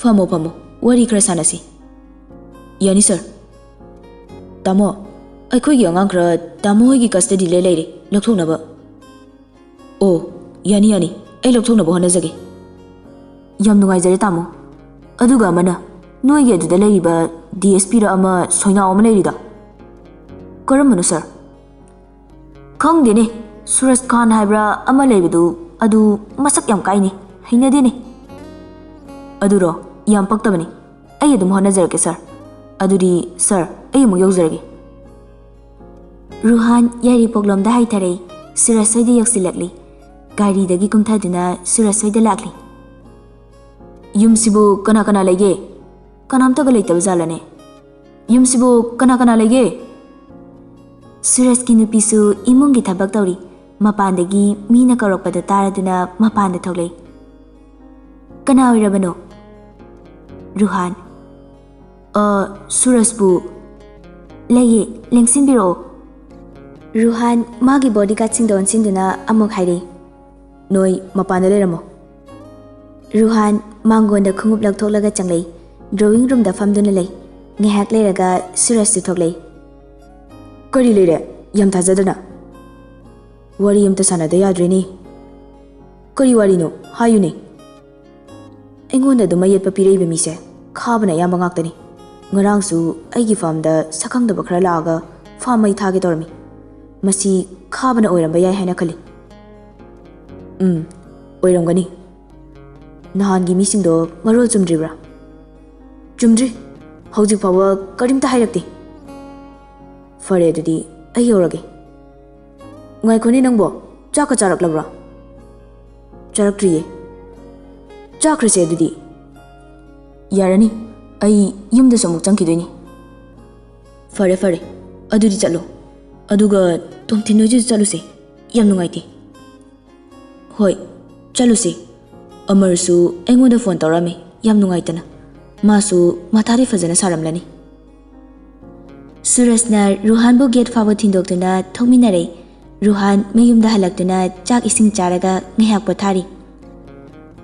"ꯐꯝꯃꯣ ꯐꯝꯃꯣ, ꯋꯥꯔꯤ ꯈꯔ ꯁꯥꯟꯅꯁꯤ꯫" "ꯌꯥꯅꯤ ꯁꯥꯔ꯫" "ꯇꯥꯃꯣ, ꯑꯩꯈꯣꯏꯒꯤ ꯑꯉꯥꯡ ꯈꯔ ꯇꯥꯃꯣ ꯍꯣꯏꯒꯤ ꯀꯁꯇꯗꯤꯗ ꯂꯩꯔꯦ, ꯂꯧꯊꯣꯛꯅꯕ꯫" "ꯑꯣ, ꯌꯥꯅꯤ ꯌꯥꯅꯤ, ꯑꯩ ꯂꯧꯊꯣꯛꯅꯕ ꯍꯣꯠꯅꯖꯒꯦ꯫" "ꯌꯥꯝ ꯅꯨꯡꯉꯥꯏꯖꯔꯦ ꯇꯥꯃꯣ꯫ ꯑꯗꯨꯒ ꯑꯃꯅ, ꯅꯣꯏꯒꯤ ꯑꯗꯨꯗ ꯂꯩꯔꯤꯕ ꯗꯤ ꯑꯦꯁ ꯄꯤꯔ ꯑꯃ ꯁꯣꯏꯅꯥꯎ ꯑꯃ ꯂꯩꯔꯤꯗꯣ?" "ꯀꯔꯝꯕꯅꯣ ꯁꯥꯔ?" "ꯈꯪꯗꯦꯅꯦ, ꯁꯨꯔꯖ ꯈꯥꯟ ꯍꯥꯏꯕ꯭ꯔꯥ ꯑꯃ ꯂꯩꯕꯗꯨ, ꯑꯗꯨ ꯃꯁꯛ ꯌꯥꯝ ꯀꯥꯏꯅꯦ, ꯍꯩꯅꯗꯦꯅꯦ꯫" "ꯑꯗꯨꯔꯣ? ꯌꯥꯝ ꯄꯛꯇꯕꯅꯤ꯫ ꯑꯩ ꯑꯗꯨꯝ ꯍꯣꯠꯅꯖꯔꯛꯀꯦ ꯁꯥꯔ꯫ ꯑꯗꯨꯗꯤ ꯁꯥꯔ, ꯑꯩ ꯑꯃꯨꯛ ꯌꯧꯖꯔꯒꯦ꯫" ꯔꯨꯍꯥꯟ ꯌꯥꯏꯔꯤꯄꯣꯛꯂꯣꯝꯗ ꯍꯥꯏꯊꯔꯛꯏ꯫ ꯁꯨꯔꯖ ꯍꯣꯏꯗ ꯌꯧꯁꯤꯜꯂꯛꯂꯤ꯫ ꯒꯥꯔꯤꯗꯒꯤ ꯀꯨꯝꯊꯗꯨꯅ ꯁꯨꯔꯖ ꯍꯣꯏꯗ ꯂꯥꯛꯂꯤ꯫ "ꯌꯨꯝꯁꯤꯕꯨ ꯀꯅꯥ ꯀꯅꯥ ꯂꯩꯒꯦ? ꯀꯅꯥꯝꯇꯒ ꯂꯩꯇꯕ ꯖꯥꯠꯂꯅꯦ? ꯌꯨꯝꯁꯤꯕꯨ ꯀꯅꯥ ꯀꯅꯥ ꯂꯩꯒꯦ?" ꯁꯨꯔꯖꯀꯤ ꯅꯨꯄꯤꯁꯨ ꯏꯃꯨꯡꯒꯤ ꯊꯕꯛ ꯇꯧꯔꯤ꯫ ꯃꯄꯥꯟꯗꯒꯤ ꯃꯤꯅ ꯀꯧꯔꯛꯄꯗ ꯇꯥꯔꯗꯨꯅ ꯃꯄꯥꯟꯗ ꯊꯣꯛꯂꯛꯏ꯫ "ꯀꯅꯥ ꯑꯣꯏꯔꯕꯅꯣ?" "ꯔꯨꯍꯥꯟ꯫" "ꯑ, ꯁꯨꯔꯖꯄꯨ?" "ꯂꯩꯌꯦ, ꯂꯦꯡꯁꯤꯟꯕꯤꯔꯛꯑꯣ꯫" ꯔꯨꯍꯥꯟ ꯃꯥꯒꯤ ꯕꯣꯗꯤꯒꯥꯔꯗꯁꯤꯡꯗ ꯑꯣꯟꯁꯤꯟꯗꯨꯅ ꯑꯃꯨꯛ ꯍꯥꯏꯔꯛꯏ꯫ "ꯅꯣꯏ ꯃꯄꯥꯟꯗ ꯂꯩꯔꯝꯃꯣ꯫" ꯔꯨꯍꯥꯟ ꯃꯥꯡꯒꯣꯟꯗ ꯈꯣꯡꯎꯞ ꯂꯧꯊꯣꯛꯂꯒ ꯆꯪꯂꯛꯏ꯫ ꯗ꯭ꯔꯣꯋꯤꯡ ꯔꯨꯝꯗ ꯐꯝꯗꯨꯅ ꯂꯩ꯫ ꯉꯥꯏꯍꯥꯛ ꯂꯩꯔꯒ ꯁꯨꯔꯖꯁꯨ ꯊꯣꯛꯂꯛꯏ꯫ "ꯀꯔꯤ ꯂꯩꯔꯦ? ꯌꯥꯝ ꯊꯥꯖꯗꯅ?" "ꯋꯥꯔꯤ ꯑꯝꯇ ꯁꯥꯟꯅꯗ ꯌꯥꯗ꯭ꯔꯦꯅꯦ꯫" "ꯀꯔꯤ ꯋꯥꯔꯤꯅꯣ? ꯍꯥꯏꯌꯨꯅꯦ꯫" "ꯑꯩꯉꯣꯟꯗ ꯑꯗꯨꯝ ꯑꯌꯦꯠꯄ ꯄꯤꯔꯛꯏꯕ ꯃꯤꯁꯦ ꯈꯥꯕꯅ ꯑꯌꯥꯝꯕ ꯉꯥꯛꯇꯅꯤ꯫ ꯉꯔꯥꯡꯁꯨ ꯑꯩꯒꯤ ꯐꯥꯔꯝꯗ ꯁꯛꯈꯪꯗꯕ ꯈꯔ ꯂꯥꯛꯑꯒ ꯐꯥꯔꯝ ꯃꯩ ꯊꯥꯒꯦ ꯇꯧꯔꯝꯃꯤ꯫ ꯃꯁꯤ ꯈꯥꯕꯅ ꯑꯣꯏꯔꯝꯕ ꯌꯥꯏ ꯍꯥꯏꯅ ꯈꯜꯂꯤ꯫" "ꯎꯝ, ꯑꯣꯏꯔꯝꯒꯅꯤ꯫ ꯅꯍꯥꯟꯒꯤ ꯃꯤꯁꯤꯡꯗꯣ ꯃꯔꯣꯜ ꯆꯨꯝꯗ꯭ꯔꯤꯕ꯭ꯔꯥ?" "ꯆꯨꯝꯗ꯭ꯔꯤ꯫ ꯍꯧꯖꯤꯛ ꯐꯥꯎꯕ ꯀꯔꯤꯝꯇ ꯍꯥꯏꯔꯛꯇꯦ꯫" "ꯐꯔꯦ, ꯑꯗꯨꯗꯤ ꯑꯩ ꯌꯧꯔꯒꯦ꯫" "ꯉꯥꯏꯈꯣꯅꯦ ꯅꯪꯕꯣ, ꯆꯥꯛꯀ ꯆꯥꯔꯛꯂꯕ꯭ꯔꯥ?" "ꯆꯥꯔꯛꯇ꯭ꯔꯤꯌꯦ꯫" "ꯆꯥꯈ꯭ꯔꯁꯦ ꯑꯗꯨꯗꯤ꯫" "ꯌꯥꯔꯅꯤ, ꯑꯩ ꯌꯨꯝꯗꯁꯨ ꯑꯃꯨꯛ ꯆꯪꯈꯤꯗꯣꯏꯅꯤ꯫" "ꯐꯔꯦ ꯐꯔꯦ, ꯑꯗꯨꯗꯤ ꯆꯠꯂꯣ꯫ ꯑꯗꯨꯒ ꯇꯣꯝꯊꯤꯟ ꯍꯣꯏꯁꯨ ꯆꯠꯂꯨꯁꯦ, ꯌꯥꯝ ꯅꯨꯡꯉꯥꯏꯇꯦ꯫" "ꯍꯣꯏ, ꯆꯠꯂꯨꯁꯦ꯫ ꯑꯃꯔꯁꯨ ꯑꯩꯉꯣꯟꯗ ꯐꯣꯟ ꯇꯧꯔꯛꯑꯝꯃꯤ, ꯌꯥꯝ ꯅꯨꯡꯉꯥꯏꯇꯅ꯫ ꯃꯥꯁꯨ ꯃꯊꯥꯗꯤ ꯐꯖꯅ ꯁꯥꯔꯝꯂꯅꯤ꯫ ꯁꯨꯔꯖꯅ ꯔꯨꯍꯥꯟꯕꯨ ꯒꯦꯠ ꯐꯥꯎꯕ ꯊꯤꯟꯗꯣꯛꯇꯨꯅ ꯊꯣꯛꯃꯤꯟꯅꯔꯦ꯫ ꯔꯨꯍꯥꯟ ꯃꯌꯨꯝꯗ ꯍꯜꯂꯛꯇꯨꯅ ꯆꯥꯛ ꯏꯁꯤꯡ ꯆꯥꯔꯒ ꯉꯥꯏꯍꯥꯛ ꯄꯣꯊꯥꯔꯤ꯫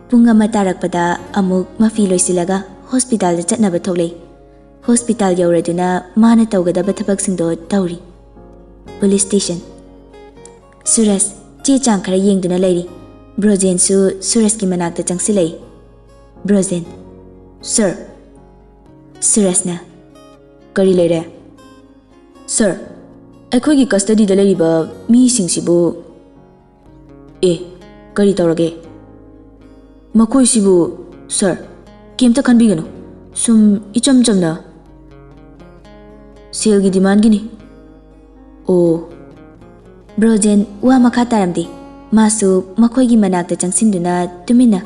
ꯄꯨꯡ ꯑꯃ ꯇꯥꯔꯛꯄꯗ ꯑꯃꯨꯛ ꯃꯐꯤ ꯂꯣꯏꯁꯤꯜꯂꯒ ꯍꯣꯁꯄꯤꯇꯥꯜꯗ ꯆꯠꯅꯕ ꯊꯣꯛꯂꯛꯏ꯫ ꯍꯣꯁꯄꯤꯇꯥꯜ ꯌꯧꯔꯗꯨꯅ ꯃꯥꯅ ꯇꯧꯒꯗꯕ ꯊꯕꯛꯁꯤꯡꯗꯣ ꯇꯧꯔꯤ꯫ Police station. ꯁꯨꯔꯖ ꯆꯦ ꯆꯥꯡ ꯈꯔ ꯌꯦꯡꯗꯨꯅ ꯂꯩꯔꯤ꯫ ꯕ꯭ꯔꯣꯖꯦꯟꯁꯨ ꯁꯨꯔꯖꯀꯤ ꯃꯅꯥꯛꯇ ꯆꯪꯁꯤꯜꯂꯛꯏ꯫ ꯕ꯭ꯔꯣꯖꯦꯟ, "ꯁꯔ꯫" ꯁꯨꯔꯖꯅ, "ꯀꯔꯤ ꯂꯩꯔꯦ?" "ꯁꯔ, ꯑꯩꯈꯣꯏꯒꯤ ꯀꯁꯇꯗꯤꯗ ꯂꯩꯔꯤꯕ ꯃꯤꯁꯤꯡꯁꯤꯕꯨ"꯫ "ꯑꯦ, ꯀꯔꯤ ꯇꯧꯔꯒꯦ?" "ꯃꯈꯣꯏꯁꯤꯕꯨ, ꯁꯔ, ꯀꯩꯝꯇ ꯈꯟꯕꯤꯒꯅꯨ꯫ ꯁꯨꯝ ꯏꯆꯝ ꯆꯝꯅ ꯁꯦꯜꯒꯤ ꯗꯤꯃꯥꯟꯒꯤꯅꯤ"꯫ "ꯑꯣ"꯫ ꯕ꯭ꯔꯣꯖꯦꯟ ꯋꯥ ꯃꯈꯥ ꯇꯥꯔꯝꯗꯦ꯫ ꯃꯥꯁꯨ ꯃꯈꯣꯏꯒꯤ ꯃꯅꯥꯛꯇ ꯆꯪꯁꯤꯟꯗꯨꯅ ꯇꯨꯃꯤꯟꯅ,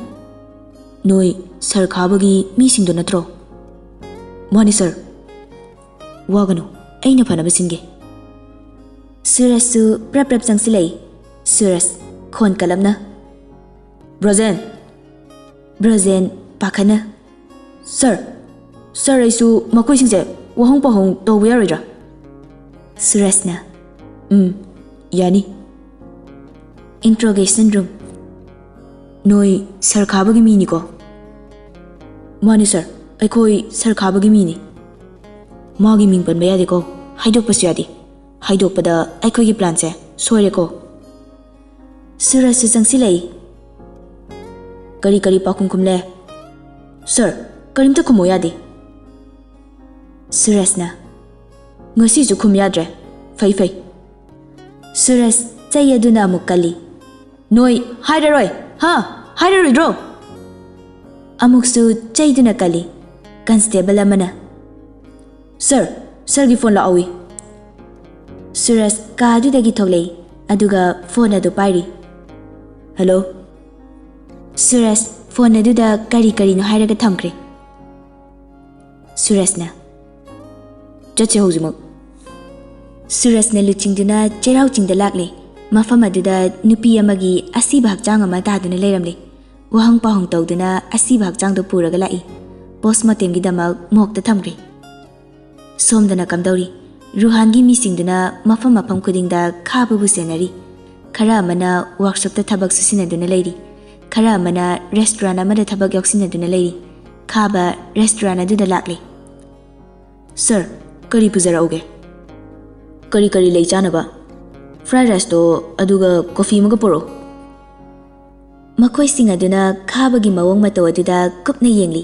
"ꯅꯣꯏ ꯁꯔ ꯈꯥꯕꯒꯤ ꯃꯤꯁꯤꯡꯗꯣ ꯅꯠꯇ꯭ꯔꯣ?" "ꯃꯥꯅꯤ, ꯁꯔ"꯫ "ꯋꯥꯒꯅꯨ, ꯑꯩꯅ ꯐꯅꯕ ꯁꯤꯟꯒꯦ"꯫ ꯁꯨꯔꯖꯁꯨ ꯄ꯭ꯔꯞ ꯄ꯭ꯔꯞ ꯆꯪꯁꯤꯜꯂꯛꯏ꯫ ꯁꯨꯔꯖ ꯈꯣꯟ ꯀꯜꯂꯞꯅ, "ꯕ꯭ꯔꯣꯖꯦꯟ!" ꯕ꯭ꯔꯣꯖꯦꯟ ꯄꯥꯈꯠꯅ, "ꯁꯔ, ꯁꯔ, ꯑꯩꯁꯨ ꯃꯈꯣꯏꯁꯤꯡꯁꯦ ꯋꯥꯍꯪ ꯄꯥꯎꯍꯪ ꯇꯧꯕ ꯌꯥꯔꯣꯏꯗ꯭ꯔꯥ?" ꯁꯨꯔꯖꯅ, "ꯎꯝ, ꯌꯥꯅꯤ"꯫ ꯏꯟꯇ꯭ꯔꯣꯒꯦꯁꯟ ꯔꯨꯝ꯫ "ꯅꯣꯏ ꯁꯔ ꯈꯥꯕꯒꯤ ꯃꯤꯅꯤꯀꯣ?" "ꯃꯥꯅꯤ, ꯁꯔ, ꯑꯩꯈꯣꯏ ꯁꯔ ꯈꯥꯕꯒꯤ ꯃꯤꯅꯤ"꯫ "ꯃꯥꯒꯤ ꯃꯤꯡ ꯄꯟꯕ ꯌꯥꯗꯦꯀꯣ, ꯍꯥꯏꯗꯣꯛꯄꯁꯨ ꯌꯥꯗꯦ꯫ ꯍꯥꯏꯗꯣꯛꯄꯗ ꯑꯩꯈꯣꯏꯒꯤ ꯄ꯭ꯂꯥꯟꯁꯦ ꯁꯣꯏꯔꯦꯀꯣ"꯫ ꯁꯨꯔꯖꯁꯨ ꯆꯪꯁꯤꯜꯂꯛꯏ꯫ "ꯀꯔꯤ ꯀꯔꯤ ꯄꯥꯎꯈꯨꯝ ꯈꯨꯝꯂꯦ?" "ꯁꯔ, ꯀꯔꯤꯝꯇ ꯈꯨꯝꯃꯨ ꯌꯥꯗꯦ"꯫ ꯁꯨꯔꯖꯅ, "ꯉꯁꯤꯁꯨ ꯈꯨꯝ ꯌꯥꯗ꯭ꯔꯦ꯫ ꯐꯩ, ꯐꯩ"꯫ ꯁꯨꯔꯖ ꯆꯩ ꯑꯗꯨꯅ ꯑꯃꯨꯛ ꯀꯜꯂꯤ꯫ "ꯅꯣꯏ ꯍꯥꯏꯔꯔꯣꯏ, ꯍꯥ? ꯍꯥꯏꯔꯔꯣꯏꯗ꯭ꯔꯣ?" ꯑꯃꯨꯛꯁꯨ ꯆꯩꯗꯨꯅ ꯀꯜꯂꯤ꯫ ꯀꯟꯁꯇꯦꯕꯜ ꯑꯃꯅ, "ꯁꯔ, ꯁꯔꯒꯤ ꯐꯣꯟ ꯂꯥꯛꯍꯧꯏ"꯫ ꯁꯨꯔꯖ ꯀꯥ ꯑꯗꯨꯗꯒꯤ ꯊꯣꯛꯂꯛꯏ, ꯑꯗꯨꯒ ꯐꯣꯟ ꯑꯗꯨ ꯄꯥꯏꯔꯤ꯫ "ꯍꯜꯂꯣ"꯫ ꯁꯨꯔꯖ ꯐꯣꯟ ꯑꯗꯨꯗ ꯀꯔꯤ ꯀꯔꯤꯅꯣ ꯍꯥꯏꯔꯒ ꯊꯝꯈ꯭ꯔꯦ꯫ ꯁꯨꯔꯖꯅ, "ꯆꯠꯁꯦ ꯍꯧꯖꯤꯛꯃꯛ"꯫ ꯁꯨꯔꯖꯅ ꯂꯨꯆꯤꯡꯗꯨꯅ ꯆꯩꯔꯥꯎ ꯆꯤꯡꯗ ꯂꯥꯛꯂꯦ꯫ ꯃꯐꯝ ꯑꯗꯨꯗ ꯅꯨꯄꯤ ꯑꯃꯒꯤ ꯑꯁꯤꯕ ꯍꯛꯆꯥꯡ ꯑꯃ ꯇꯥꯗꯨꯅ ꯂꯩꯔꯝꯂꯦ꯫ ꯋꯥꯍꯪ ꯄꯥꯎꯍꯪ ꯇꯧꯗꯨꯅ ꯑꯁꯤꯕ ꯍꯛꯆꯥꯡꯗꯣ ꯄꯨꯔꯒ ꯂꯥꯛꯏ꯫ ꯄꯣꯁꯃꯣꯔꯇꯦꯝꯒꯤꯗꯃꯛ ꯃꯣꯔꯒꯇ ꯊꯝꯈ꯭ꯔꯦ꯫ ꯁꯣꯝꯗꯅ ꯀꯝꯗꯧꯔꯤ? ꯔꯨꯍꯥꯟꯒꯤ ꯃꯤꯁꯤꯡꯗꯨꯅ ꯃꯐꯝ ꯃꯐꯝ ꯈꯨꯗꯤꯡꯗ ꯈꯥꯕꯕꯨ ꯁꯦꯟꯅꯔꯤ꯫ ꯈꯔ ꯑꯃꯅ ꯋꯥꯔꯛꯁꯣꯞꯇ ꯊꯕꯛ ꯁꯨꯁꯤꯟꯅꯗꯨꯅ ꯂꯩꯔꯤ꯫ ꯈꯔ ꯑꯃꯅ ꯔꯦꯁꯇꯨꯔꯥꯟ ꯑꯃꯗ ꯊꯕꯛ ꯌꯥꯎꯁꯤꯟꯅꯗꯨꯅ ꯂꯩꯔꯤ꯫ ꯈꯥꯕ ꯔꯦꯁꯇꯨꯔꯥꯟ ꯑꯗꯨꯗ ꯂꯥꯛꯂꯦ꯫ "ꯁꯔ, ꯀꯔꯤ ꯄꯨꯖꯔꯛꯎꯒꯦ?" "ꯀꯔꯤ ꯀꯔꯤ ꯂꯩ ꯆꯥꯅꯕ?" "ꯐ꯭ꯔꯥꯏ ꯔꯥꯏꯁꯇꯣ, ꯑꯗꯨꯒ ꯀꯣꯐꯤ ꯑꯃꯒ ꯄꯨꯔꯛꯎ꯫" ꯃꯈꯣꯏꯁꯤꯡ ꯑꯗꯨꯅ ꯈꯥꯕꯒꯤ ꯃꯑꯣꯡ ꯃꯇꯧ ꯑꯗꯨꯗ ꯀꯨꯞꯅ ꯌꯦꯡꯂꯤ꯫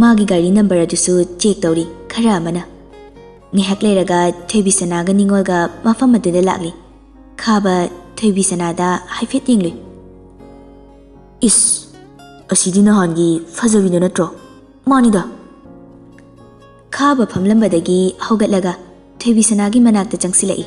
ꯃꯥꯒꯤ ꯒꯥꯔꯤ ꯅꯝꯕꯔ ꯑꯗꯨꯁꯨ ꯆꯦꯛ ꯇꯧꯔꯤ ꯈꯔ ꯑꯃꯅ꯫ ꯉꯥꯏꯍꯥꯛ ꯂꯩꯔꯒ ꯊꯣꯏꯕꯤꯁꯅꯥꯒ ꯅꯤꯉꯣꯜꯒ ꯃꯐꯝ ꯑꯗꯨꯗ ꯂꯥꯛꯂꯤ꯫ ꯈꯥꯕ ꯊꯣꯏꯕꯤꯁꯅꯥꯗ ꯍꯥꯏꯐꯦꯠ ꯌꯦꯡꯂꯨꯏ꯫ "ꯏꯁ, ꯑꯁꯤꯗꯤ ꯅꯍꯥꯟꯒꯤ ꯐꯖꯕꯤꯗꯣ ꯅꯠꯇ꯭ꯔꯣ?" "ꯃꯥꯅꯤꯗ꯫" ꯈꯥꯕ ꯐꯝꯂꯝꯕꯗꯒꯤ ꯍꯧꯒꯠꯂꯒ ꯊꯣꯏꯕꯤꯁꯅꯥꯒꯤ ꯃꯅꯥꯛꯇ ꯆꯪꯁꯤꯜꯂꯛꯏ꯫